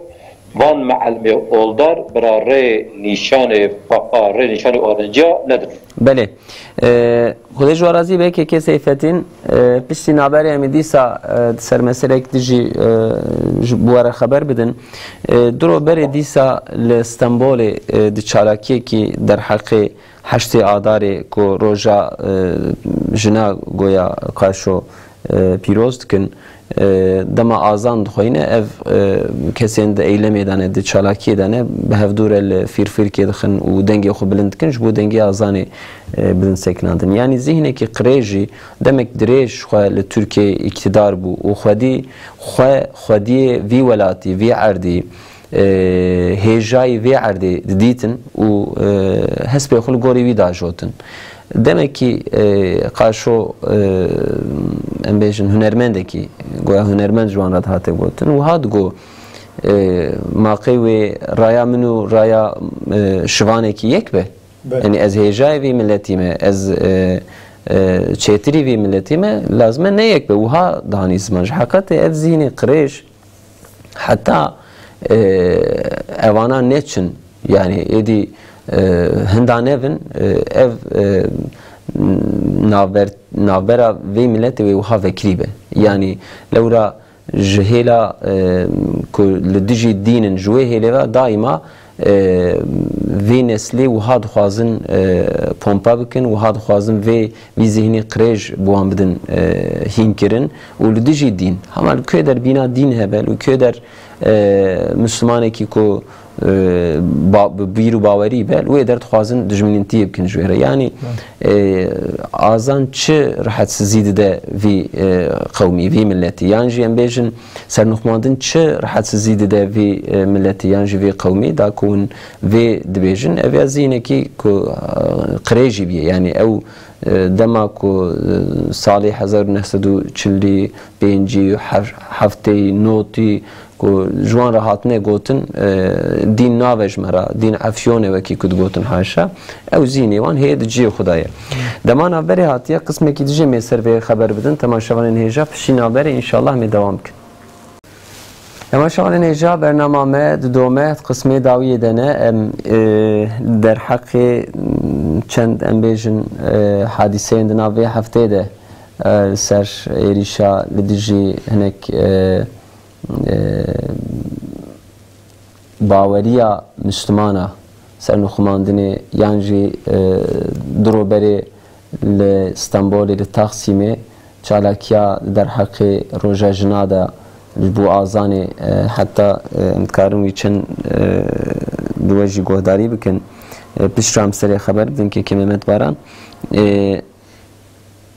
Van meelmê oldar bira rê nîşanê pepa, rê nîşanê orenciya nedin. Belê. E, Xwedê ji we razî be, kekê Seyfetîn. E, piştî navberê em ê dîsa, e, di ser meselek dijî, e, ji, bi we re xeber bidin. E, duro berê dîsa li Stenbolê, e, di çalakiyekî derheqê heştê Adarê ku roja, e, jina goya qaşo, e, pîroz dikin. E, dema azan dixweyne, ev, e, kesên di eylemê de ne, di çalakiyê de ne, bi hevdû re li fîrfîrkê dixin û dengê xwe bilind dikin, ji bo dengê azanê, e, bidin sekinandin. Yanî zîhnekî qirêj jî demek dirêj xwe li Tirkiyeyê îktidar bû û xwedî xwe, xwediyê vî welatî, vî erdî, e, hêjayî vê erdê didîtin û, e, hespê xwe li gorî wî dajotin. Demekî, e, qaşo, e, em bêjin hunermendekî, goya hunermend ji wan re dihate gotin, wiha digo, e, ma qey wê raya min û raya, e, şivanekî yek be? Be. Yanî ez hêjayê vî miletî me, ez, e, e, çêtirî vî miletî me, lazim e ne yek be. Wiha dihanî ziman. Ji heqetê ev zîhnê qirêj, heta, e, evana neçin, yani êdî, e, hinda nevin, e, ev, e, navber-, navbera vê miletê wê wiha vekirî be. Yani lewra ji hêla, e, ku li dijî dîn in, ji wê hêlê ve daîma, e, vê neslê wiha dixwazin, e, pompa bikin, wiha dixwazin vê vî zihnî qirêj bi wan bidin, e, hînkirin û li dijî dîn. Hema li kê der bîna dîn hebe, li kê der, e, Mislimanekî ku, e, ba-, bi bîr û bawerî be, li wê der dixwazin dijminîntiyê bikin ji wê re. Yanî, e, azan çi rihetsizî dide vî, e, qewmî, vî miletî? Yan jî em bêjin sernixmandin çi rihetsizî dide vî, e, miletî yan jî vî qewmî? Da ku hûn vê dibêjin, ev ya zîhnekî ku, e, qirêjî bîye. Yanî ew, e, dema ku, e, salê hezar û neh sed û çil û pêncî, hef-, heftê, notî ku ji wan re hatine gotin, e, dîn nave ji me re, dîn efyone wekî ku digotin haşa, ew zîhnê wan hê di cihê xwe de ye. Dema navberê hatiye, qismekî dijî em ê ser vê xeber bidin, temaşevanên hêja, piştî navberê înşallah em ê dewam bikin. Temaşevanên hêja, bernama me didome, qismê dawiyê de ne. Em, e, derheqê, m, çend, em bêjin, e, hadîseyên di nav vê hefteyê de, e, li ser êrîşa li dijî hinek, e, e, baweriya Mislimana, sernixumandinê yan jî, e, duro berê li Stenbolê, li Taxsîmê çalakiya derheqê Roja Jina de ji bo azanê, e, heta, e, em dikarin wî çend, e, bi we jî guhdarî bikin. E, piştre em serê xeber bidin kekê Mehmet Baran. E,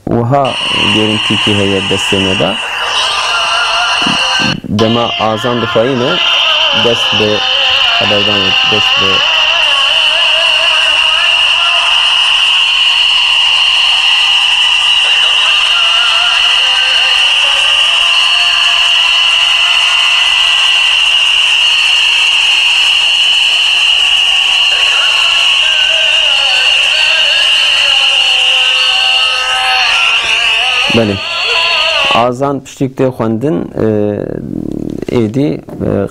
Wiha görüntükî heye destê me de. Dema azan dixweyî me, dest bi xeberdanê, dest bi Belê. Azan piştî ku tê xwendin, e, êdî, e,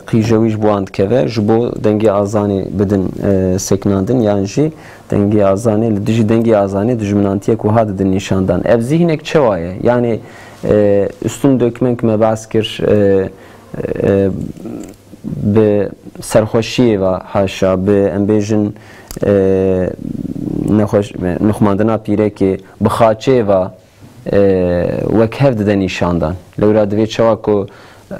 qîje wî ji bo wan dikeve, ji bo dengê azanê bidin, e, sekinandin, yan jî dengê azanê, li dijî dengê azanê dijminantiyek wiha didin nîşandan. Ev zîhnek çawa ye? Yanî, e, üstün dökmen ku me behs kir, e, e, bi serxweşiyê ve, haşa, bi, em bêjin, e, nexweş-, nuxmandina pîrekê, bi xaçê ve, e, wek hev dide nîşandan. Lewra divê çawa ku,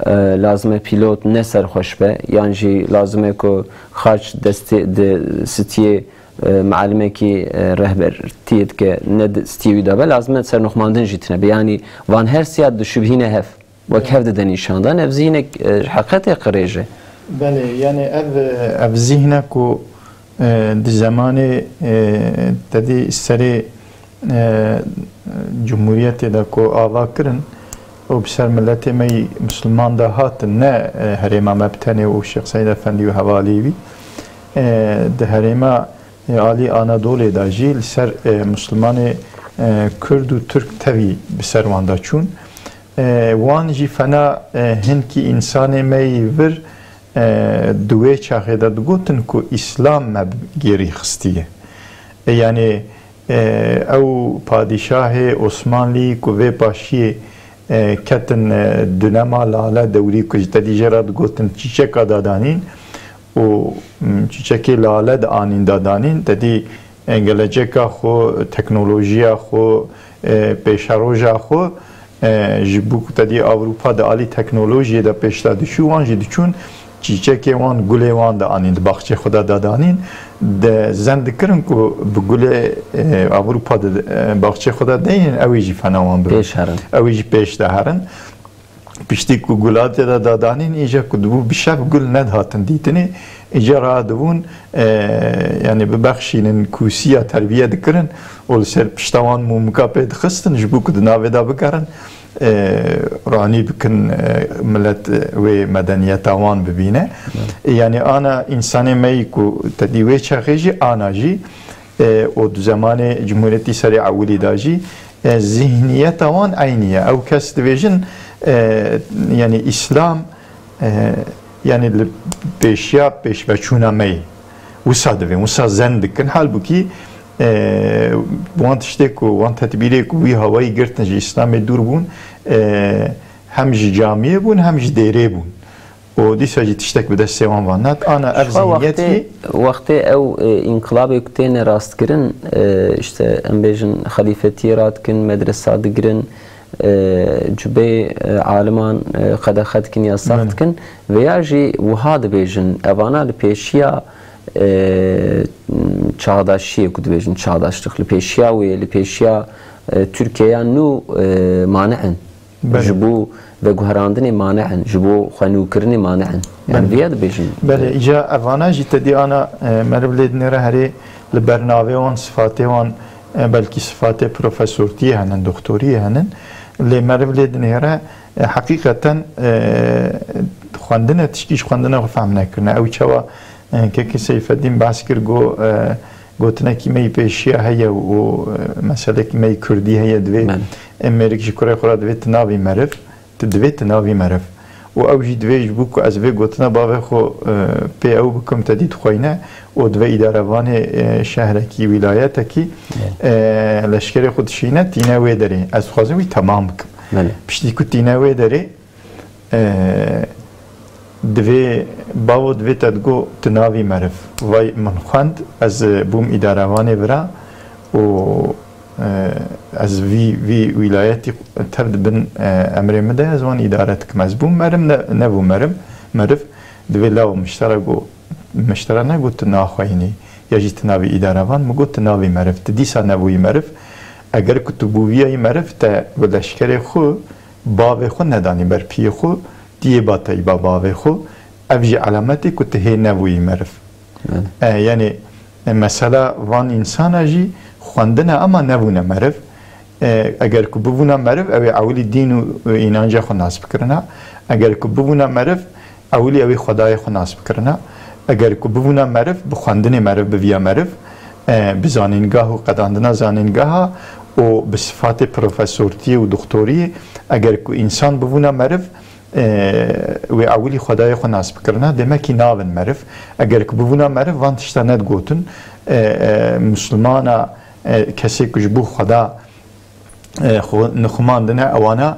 e, lazim e pîlot ne serxweş be, yan jî lazim e ku xaç destê, di stiyê, e, mealimekî, e, rehbertiyê dike, ne di stiyê wî de be, lazim e sernuxmandin jî tune be. Yanî van her siya dişubhîne hev. Wek hev dide nîşandan, ev zî hinek, e, ji heqetê qirêj e. Belê, yani ev, ev zîhne ku, e, di zemanê, e, te dî serê, e, Cumhuriyetê de ku ava kirin û bi ser miletê me yî Misliman de hatin, ne, e, herêma me bi tenê û Şêx Seîd Efendî û hevalî wî, e, di herêma, e, alî Anadolê de jî li ser, e, Mislimanê, e, Kurd û Tirk tevî bi ser wan de çûn. E, wan jî fena, e, hinkî însanê me yî vir, e, di wê çaxê de digotin ku Îslam me bi gêrî xistiye. E, yanî, e, ew padîşahê Osmanlî ku vê paşiyê, e, ketin, e, dunema lale dewrî ku ji te dî jê re digotin çîçeka dadanîn û, m, çîçekê lale dianîn dadanîn, te dî, e, geleceka xwe, teknolojiya xwe, e, pêşeroja xwe, e, ji bo ku te dî Ewropa di alî teknolojiyê de pêş de diçû, wan jî diçûn çîçekê wan, gulê wan dianîn, di baxçê xwe de dadanîn, de zen dikirin ku bi gulê, e, Ewropa di, e, baxçê xwe de deynin, ew ê jî fena wan bibin. Pêş herin. Ew ê jî pêş de herin. Piştî ku gula tê de dadanîn, îca ku dibû bi şev gul nedihatin dîtinê, îca radibûn, e, yani bibexşînin, kûsiya terbiye dikirin û li ser pişta wan mûmika pê dixistin, ji bo ku di navê de bigerin, e, ranî bikin, e, milet, e, wê medeniyeta wan bibîne. Evet. E, yani ana însanê me yî ku te dî wê çaxê jî, ana jî, e, û di zemanê Cumhuriyetî serê ewilî de jî, e, zihniyeta wan eynî ye. Ew kes dibêjin, e, yani Îslam, e, yani li pêşiya pêşveçûna me ye. Wisa divên, wisa zen dikin. Halbûkî, e, wan tiştê ku, wan tedbîrê ku wî hawayî girtin ji Îslamê dûr bûn, e, hem ji camiyê bûn, hem ji dêrê bûn. û dîsa jî tiştek bi destê wan ve net. Ana ev Ji xwe zihniyet wextê, jî wextê ew, e, înqilabê ku têne rastkirin, e, işte, em bêjin, xelîfetiyê radikin, medresa digirin, e, cubê, e, aliman, e, qedexe dikin, yasax Belê. dikin. Veya jî wiha dibêjin, evana li pêşiya, e, çağdaşiyê ku dibêjin, çağdaşlık, li pêşiya wê, li pêşiya, e, Tirkiyeya nû, e, mane in. Belê. Ji bo veguherandinê mane in, ji bo xwenûkirinê mane in. Yani Belê. viya dibêjin. Belê, îca evana jî te dî ana, e, meriv lê dinêre herê li bernavê wan, sifatê wan, e, belkî sifatê profesortiyê henin, doktoriyê henin. Lê meriv lê dinêre, e, heqîqeten, e, xwendine tişkî ji xwendina xwe fehm nekirine. Ew çawa, e, kekê Seyfeddîn behs kir, got, e, gotinekî me yî pêşiya heye û, e, meselekî me yî kurdî heye, divê Belê. Em mêrik ji kurê xwe re divê tu navî meriv, tu divê tu navî meriv. Û ew jî divê ji bo ku ez vê gotina bavê xwe, e, pê ew bikim, te dî dixweyne û divê îdarevanê, e, şehrekî, wîlayetekî, e, leşkerê xwe dişîne, tîne wê derê. Ez dixwazim wî temam bikim. Belê. Piştî ku tîne wê derê, E, divê, bavo, divê te digo tu navî meriv. Vay min xwend, ez bûm îdarevanê vira û, e, ez vî, vî wîlayetî tev di bin, e, emrê min de, ez wan îdare dikim. Ez bûm meriv, ne, nebûm meriv, meriv. Divê law miştera go, miştera negot tu naxweyînî ya jî tu navî îdarevan, min got tu navî meriv. Tu dîsa nebûyî meriv. Eger ku tu bûviyayî meriv, te bi leşkerê xwe bavê xwe nedanî ber piyê xwe, diyê ba teyba bavê xwe, ev jî elametê ku tu hê nebûyî meriv. Evet. E, yani, e, mesela van însana jî xwendine ama nebûne meriv. E, eger ku bibûna meriv, ew ê ewilî dîn û, û înanca xwe nas bikirina. Eger ku bibûna meriv, ewilî ew ê Xwedayê xwe nas bikirina. Eger ku bibûna meriv, bi xwendinê meriv biviya meriv, e, bi zanîngaha û qedandina zanîngaha û bi sifatê profesortiyê û doktoriyê, eger ku însan bibûna meriv, e, wê ewilî Xwedayê xwe nas bikirina, demekî navin meriv. Eger ku bibûna meriv, van tişta nedigotin. E, e, Muslimana, e, kesê ku ji bo Xweda, e, xwe nixumandine, ewana,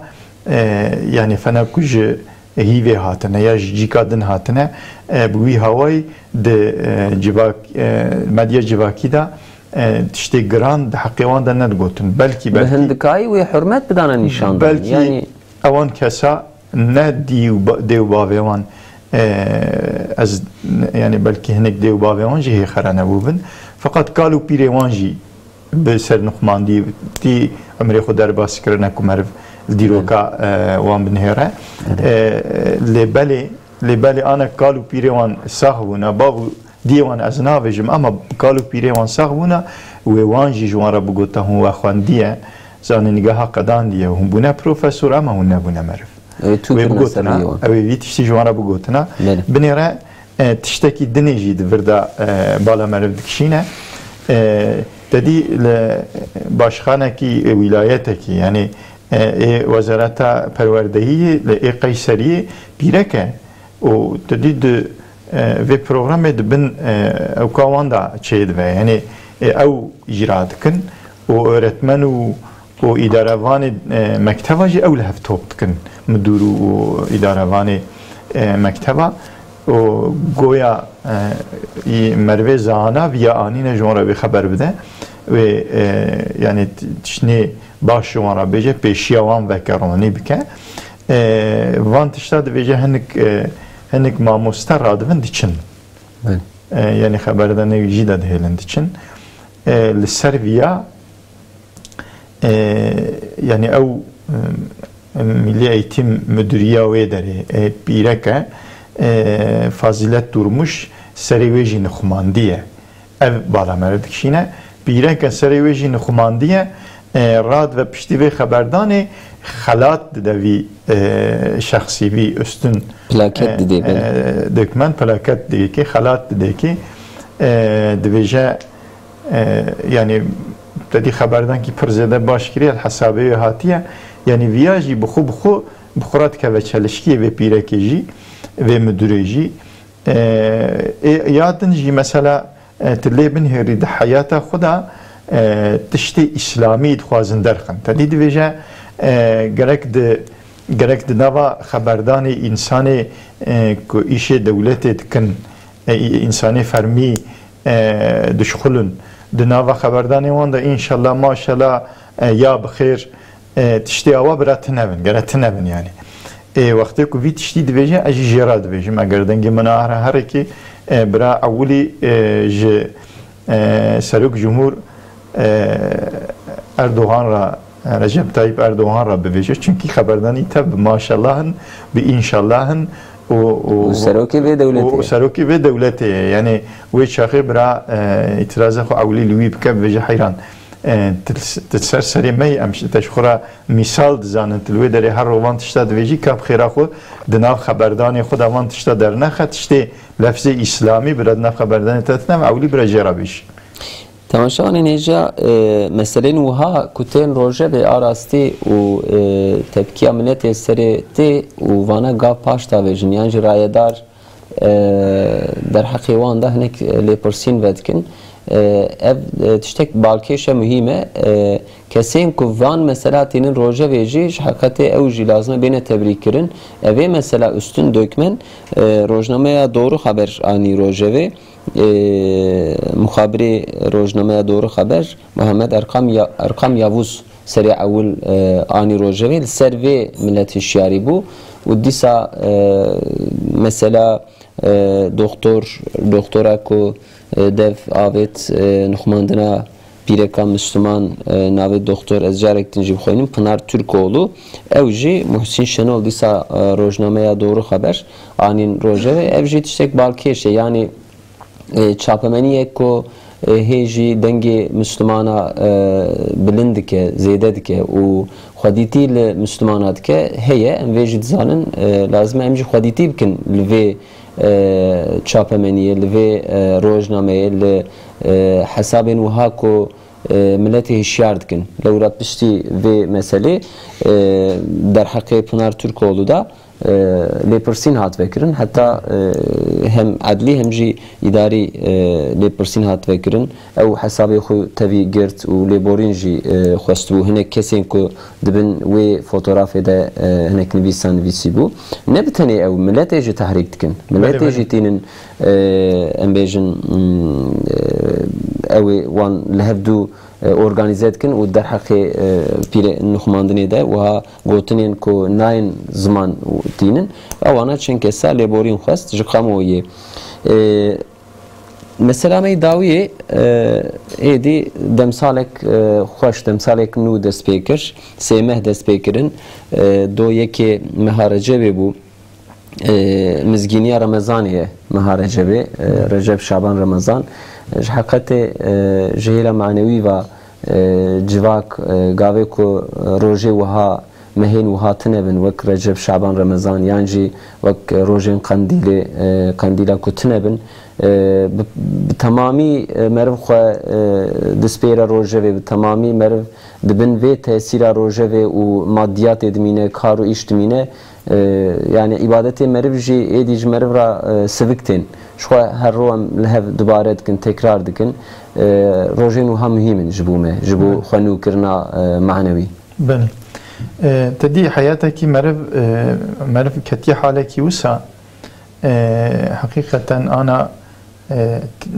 e, yani fena ku ji hîvê hatine ya ji cîka din hatine, e, bi wî hawayî di, e, civak-, e, medya civakî de, e, tiştê giran di heqê wan de nedigotin. Belkî, Bi belkî, hindikayî wê hurmet bidane nîşan dan. Belkî Yani ewan kesa ne dî û ba-, dê û bavê wan, e, ez, yani belkî hinek dê û bavê wan jî hê xera nebûbin. Feqet kal û pîrê wan jî bi ser nixumandî tî emrê xwe derbas kirine ku meriv li dîroka, e, wan binihêre. E, lê belê, lê belê ana kal û pîrê wan sax bûna, bav û diyê wan ez navêjim, ama kal û pîrê wan sax bûna, wê wan jî ji wan re bigota, hûn we xwendiye, zanîngeha qedandiye, hûn bûne profesor, ama hûn nebûne meriv. Wê tu Wê kirine ser bigotine, rêya wan. Ew ê vî tiştî ji wan re bigotine. Belê. Binêre, e, tiştekî dinê jî di vir de, e, bala meriv dikişîne. E, te dî li başxanekî, e, wîlayetekî, yanî, e, ê Wezareta Perwerdehiyê li ê Qeyseriyê pîrek e û tu dî di, e, vê programê di bin, e, ewka wan de çêdibe. Yanî, e, ew îcra dikin û öğretmen û û îdarevanê, e, mekteva jî ew li hev top dikin. Midûr û, û îdarevanê, e, mekteva û goya, e, î merivê zana viya anîne ji wan re wê xeber bide. Wê, e, yani t-, tiştê baş ji wan re bêje, pêşiya wan veke ronî bike. E, van tişta dibêje hinik, e, hinik mamoste radibin diçin. Belê. E, yani xeberdanê jî de dihêlin diçin. E, li ser viya E, yani ew, e, Milli Eğitim Müdürüya wê derê, e, pîrek e, e, Fazilet Durmuş serê wê jî nixumandiye. Ev bala meriv dikişîne. Pîrek e serê wê jî nixumandiye. E, rad ve piştî vê xeberdanê xelat dide vî, e, şexsî, vî üstün, Plaket e, didê, belê. E, dökmen, plaket didê ki, xelat didê ki, e, dibêje, E, yani, te dî xeberdankî pir zêde baş kiriye, li hesabê wê hatiye. Yani, viya jî bi xwe, bi xwe, bi xwe re dikeve çelişkiyê vê pîrekê jî, vê müdürê jî. E, ê, ya din jî mesela, e, tu lê binihêrî di heyata xwe de, e, tiştê îslamî dixwazin derxin. Te dî dibêje, e, gerek di, gerek di nava xeberdanê însanê, e, ku îşê dewletê dikin, e, însanê fermî, e, dişxulin. Di nava xeberdanê wan de înşallah, maşallah, e, ya bi xêr, e, tiştê awa bira tune bin, gere tune bin yani. Ê, wextê ku vî tiştî dibêje, ez jî jê re dibêjim. Eger dengê min a here herekê, e, bira ewilî, e, ji, e, Serok Cumhur, e, Erdogan re, Recep Tayyip Erdogan re bibêje. Çünkü xeberdanî te bi maşallah in, bi înşallah in û, û, Û serokê vê dewletê û ye. serokê vê dewletê ye. Yani wê çaxê bira, e, îtiraza xwe ewlî li wî bike, bibêje heyran. E, tu, tu ser serê me yî, em ji, te ji xwe re mîsal dizanin, tu li wê derê her roj van tişta dibêjî, ka bi xêra xwe di nav xeberdanê xwe de van tişta dernexe, tiştê lefzê îslamî bira di nav xeberdanê te tune, ewlî bira jê re bêjî. Temaşevanên hêja, e, meselên wiha ku tên rojevê a rastî û, e, tepkiya miletê serê tê û vana gav paş davêjin yan jî rayedar, e, derheqê wan de hinek lêpirsîn vedikin. E, ev, e, tiştek balkêş e, muhîm e. E, kesên ku van mesela tînin rojevê jî ji heqetê ew jî lazim e bêne tebrîkkirin. Ev ê mesela Üstün Dökmen, e, rojnameya Doğru Haber anî rojevê. E, muxabirê rojnameya Doğru Haber, Muhammed Erkam Ya-, Erkam Yavuz serê ewil, e, anî rojevê li ser vê milet hişyarî bû û dîsa, e, mesela, e, doktor, doktora ku, e, dev avêt, e, nixumandina pîreka Müslüman, e, navê doktor, ez carek din jî bixwînim, Pınar Türkoğlu, ew jî Muhsin Şenol dîsa, e, rojnameya Doğru Haber anîn rojevê, ev jî tiştek balkêş e, yanî e, çapemeniyek ku, e, hê jî dengê Mislimana, e, bilind dike, zêde dike û xwedîtî li Mislimana dike, heye. Em vê jî dizanin, e, lazim e em jî xwedîtî bikin li vê, e, çapemeniyê, li vê, e, rojnameyê, li, e, hesabên wiha ku, e, miletê hişyar dikin. Lewra piştî vê meselê, e, derheqê Pinar Türkoğlu de, e, lêpirsîn hat vekirin. Heta, e, hem edlî hem jî îdarî, e, lêpirsîn hat vekirin. Ew hesabê xwe tevî girt û lêborîn jî, e, xwestibû. Hinek kesên ku dibin wê fotografê de, e, hinek nivîsan nivîsîbû. Ne bi tenê ew, miletê jî tehrîk dikin. Belê, Miletê belê. jî tînin, e, em bêjin, mm, e, ew ê wan li hev dû, e, organîze dikin û derheqê, e, pîrê nixumandinê de wiha gotinên ku nayên ziman tînin, ewana çend kesa lêborîn xwest ji kamuoyê. E, Mesela me yê dawiyê, e, êdî demsalek, e, xweş, demsalek nû dest pê kir. Sê meh dest pê kirin. E, do yekê meha Recebê bû. E, mizgîniya Remezanê ye meha Recebê. E, Receb, Şaban, Remezan. Ji heqetê, e, ji hêla manewî ve, e, civak, e, gavê ku rojê wiha mehên wiha tune bin, wek Receb, Şaban, Remezan, yan jî wek rojên Qendîlê, e, Qendîla ku tune bin, e, bi, bi temamî, e, meriv xwe, e, dispêre rojevê, bi temamî meriv di bin vê tesîra rojevê û madiyatê dimîne, kar û îş dimîne, e, yani îbadetê meriv jî êdî ji meriv re, e, sivik tên. Ji xwe her ro em li hev dubare dikin, tekrar dikin. E, rojên wiha muhîm in ji bo me, ji bo Belê. xwenûkirina, e, manewî. Belê. E, te dî heyatekî meriv, e, meriv ketiye halekî wisa, e, heqîqeten ana, e, t-,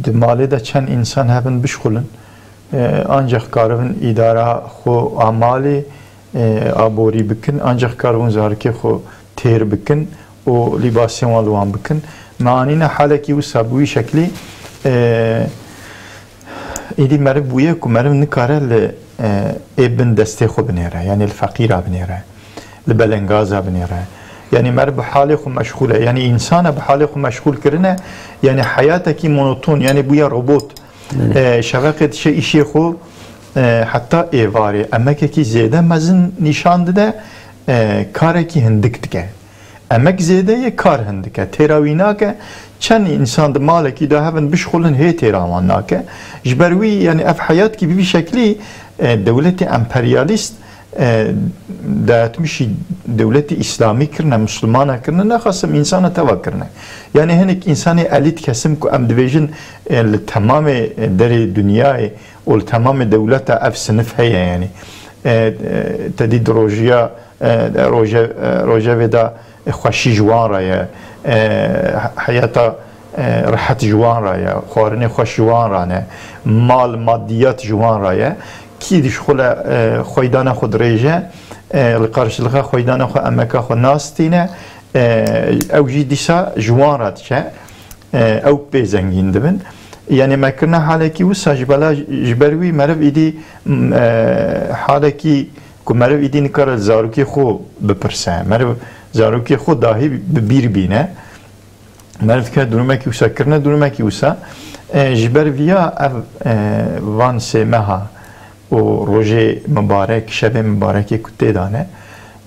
di malê de çend însan hebin bişxulin, e, ancax karibin îdara xwe a malê, e, aborî bikin, ancax karibin zarokê xwe têr bikin û lîbasên wan li wan bikin. Me anîne halekî wisa bi wî şeklî, e, Êdî meriv bûye ku meriv nikare li, e, ê bin destê xwe binêre, yanî li feqîra binêre, li belengaza binêre. Yanî meriv bi halê xwe meşxûl e. Yanî însan e bi halê xwe meşxûl kirine, yanî heyatekî monoton, yanî bûye robot. Belê. E, şeveqê diçe îşê xwe, e, heta êvarê emekekî zêde mezin nîşan dide, e, karekî hindik dike. Emek zêde ye, kar hindik e. Têra wî nake. Çend însan di malekî de hebin bişxulin, hê têra wan nake. Ji ber wî, yanî ev heyatkî bi vî şeklî, e, dewletê emperyalîst, e, dayatmişî dewletê îslamî kirine, mislimana kirine, nexasim însana teva kirine. Yanî hinek însanê elît kesim ku em dibêjin, e, li temamê, e, derê dinyayê û li temamê dewleta ev sinif heye, yanî. E, e, te dî di rojiya e, roje-, e, rojevê de xweşî ji wan re ye, e, heyata, e, rehet ji wan re ye, xwarinê xweş ji wan re ne, mal, madiyat ji wan re ye. Kî dî ji xwe le, e, xweydana xwe dirêje, e, li qarşilixa xweydana xwe emeka xwe nas tîne, e, ew jî dîsa ji wan re diçe. E, ew pê zengîn dibin. Yanî me kirine halekî wisa ji bela, ji ber wî meriv îdî, m, e, halekî ku meriv îdî nikare li zarokê xwe bipirse. Meriv zarokê xwe dahî bi bîr bîne. Meriv dike durumekî wisa kirine, durumekî wisa. E, ji ber viya ev, e, van sê meha û rojê mibarek, şevê mibarekê ku tê de ne,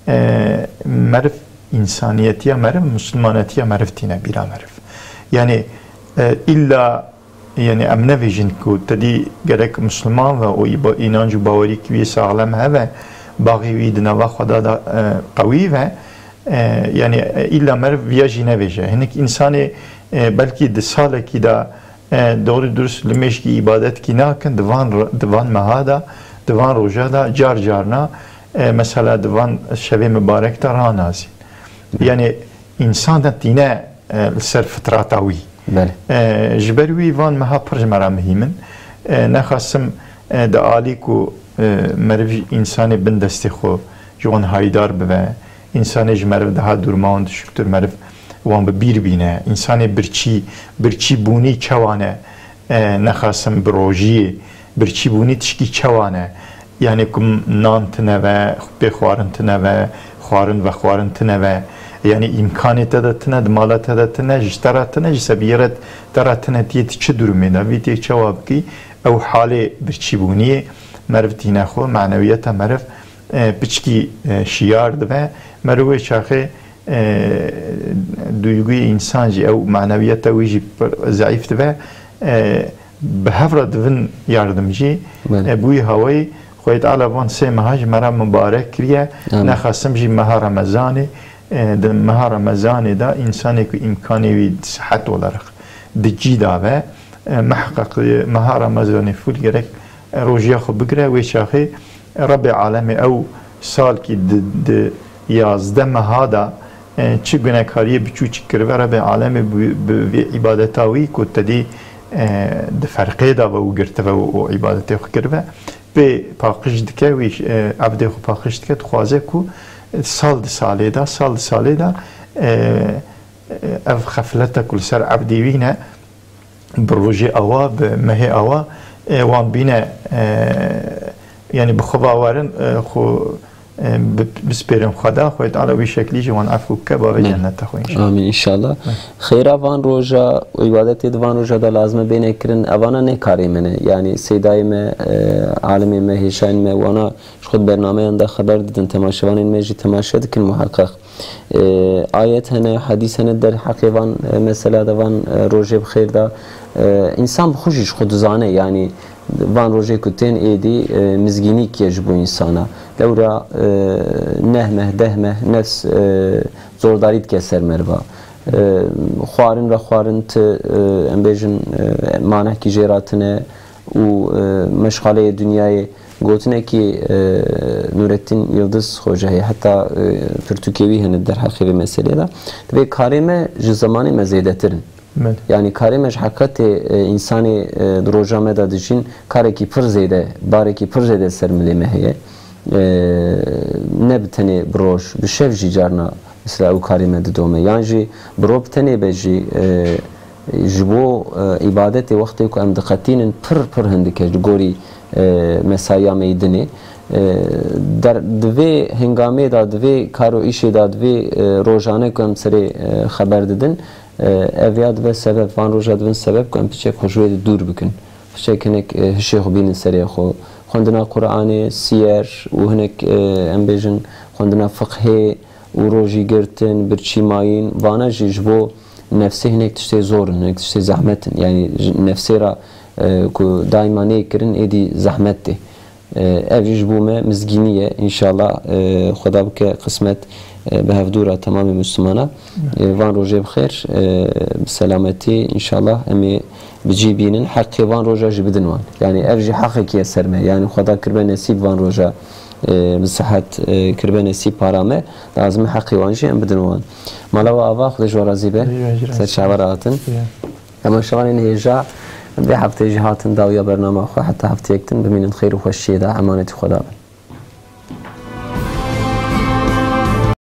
e, meriv însaniyetiya meriv, mislimanetiya meriv tîne bîra meriv. Yanî, e, îlla, yanî em nevêjin ku te dî gerek misliman ve û îba-, înanc û bawerî wî saxlem heve, baxê wî di nava Xweda de, e, qewî ve, e, yanî, e, îlla meriv viya jî nevêje. Hinek însanê, e, belkî di salekî de, e, doğru dürüst limêşkî îbadetkî nakin, di van r-, di van meha de, di van roja de, car carna, e, mesela di van şevê mibarek de ranazîn. Belê. Yanî însan de tîne, e, li ser fitrata wî. Belê. E, ji ber wî van meha pir ji me re muhîm in. E, nexasim, e, di alî ku, e, meriv ji însanê bin destê xwe ji wan haydar bibe, însanê ji meriv daha dûr ma wan dişiktir meriv wan bi bîr bîne, însanê birçî, birçîbûnî çewa ne, e, nexasim bi rojiyê, birçîbûnî tişkî çewa ne, yanî ku nan tine ve, pê xwarin tine ve, xwarin vexwarin tine ve, yanî îmkanê te de tine, di mala te de tine, ji te re tine, ji sebiyê re te re tine, tiyê tu çi durumê de, vî tê çewa bikî, ew halê birçîbûniyê meriv tîne xwe, manewiyeta meriv, e, piçkî, e, şiyar dibe. Meriv wê çaxê, e, duyguyê însan jî, ew manewiyeta wî jî pir zeîf dibe. E, bi hev re dibin yardimcî. Belê. E, bi wî hawayî Xwedê Teala van sê meha ji me re mibarek kiriye. Amin. Nexasim jî meha Remezanê, e, di meha Remezanê de însanê ku îmkanê wî di sihet olarak di cî de be, e, miheqeq meha Remezanê fûl gerek, e, rojiya xwe bigire. Wê çaxê Rebê Alemê ew salkî di, di yazdeh meha de, e, çi gunekariyê biçûçik kiribe, Rebê Alemê bi, bi vê îbadeta wî ku te dî, e, di ferqê de ve û girtive û, û îbadetê xwe kiribe, pê paqij dike, wî, e, evdê xwe paqij dike, dixwaze ku sal di salê de, sal di salê de, e, ev xeflete ku li ser evdê wî ne, bi rojê awa, bi mehê awa, e, wan bîne, e, yanî bi xwe bawerin, e, xwe, e, bi-, bispêrin Xweda, Xwedê Teala wî şeklî jî wan efû bike, bavê Min. Cennete xwe înşallah. Amin înşallah. Min. Xêra van roja û îbadetê di van roja de lazim e bêne kirin, evana ne karê me ne. Yanî seydayê me, e, alimê me, hêşayên me, wana ji xwe di bernameyan de xeber didin, temaşevanên me jî temaşe dikin muheqeq. E, ayet hene, hadîs hene derheqê van, e, mesela de van, e, rojê bi xêr de. E, însan bi xwe jî ji xwe dizane, yanî van rojê ku tên êdî, e, mizgînîk ye ji bo însana. Lewra, e, neh meh, deh meh nefs, e, zordarî dike ser meriva. E, xwarin re xwarin ti, e, em bêjin, e, manekî jê re tine û, e, meşxaleyê dinyayê. Gotinekî, e, Nurettin Yıldız Hoca heye, heta, e, pirtûkê wî hene derheqê vê meselê de. Divê karê me ji zemanê me zêdetir in. Belê. Yanî karê me ji heqetê, e, însanê, e, di roja me de dijîn karekî pir zêde, barekî pir zêde ser milê me heye. E, ne bi tenê bi roj, bi şev jî carna mesela ew karê me didome. Yan jî bi roj bi tenê be jî, e, ji bo, e, îbadetê wextê ku em diqetînin pir pir hindik e ji gorî, e, mesaiya me yî dinê. E, der, di vê hengamê de, di vê kar û îşê de, di vê, e, rojane ku em serê, e, xeber didin, e, ev ya dibe sebeb, van roja dibin sebeb ku em piçek xwe ji wê de dûr bikin. Piçek hinek, e, hişê xwe bînin serê xwe. Xwendina Qur'anê, siyer û hinek, e, em bêjin xwendina fiqhê, û rojî girtin, birçî mayîn, vana jî ji bo nefsê hinek tiştê zor in, hinek tiştê zehmet in. Yanî ji nefsê re, e, ku daîma neyê kirin, êdî zehmet tê. E, ev jî ji bo me mizgînî ye. Înşallah, e, Xweda bike qismet, e, bi hevdû re temamê Mislimana. E, van rojê bi xêr, e, bi selametî, înşallah em ê bi cî bînin, heqê van roja jî bidin wan. Yanî ev jî heqekî ye ser me. Yanî Xweda kiribe nesîb van roja, e, bi sihet, e, kiribe nesîb para me, lazim e heqê wan jî em bidin wan. Mala we ava, Xwedê ji we razî be. Ser çava re hatin. Temaşevanên hêja, em vê hefteyê jî hatin dawiya bernama xwe. Heta hefteyek din bimînin xêr û xweşiyê de. Emanetî Xweda bin.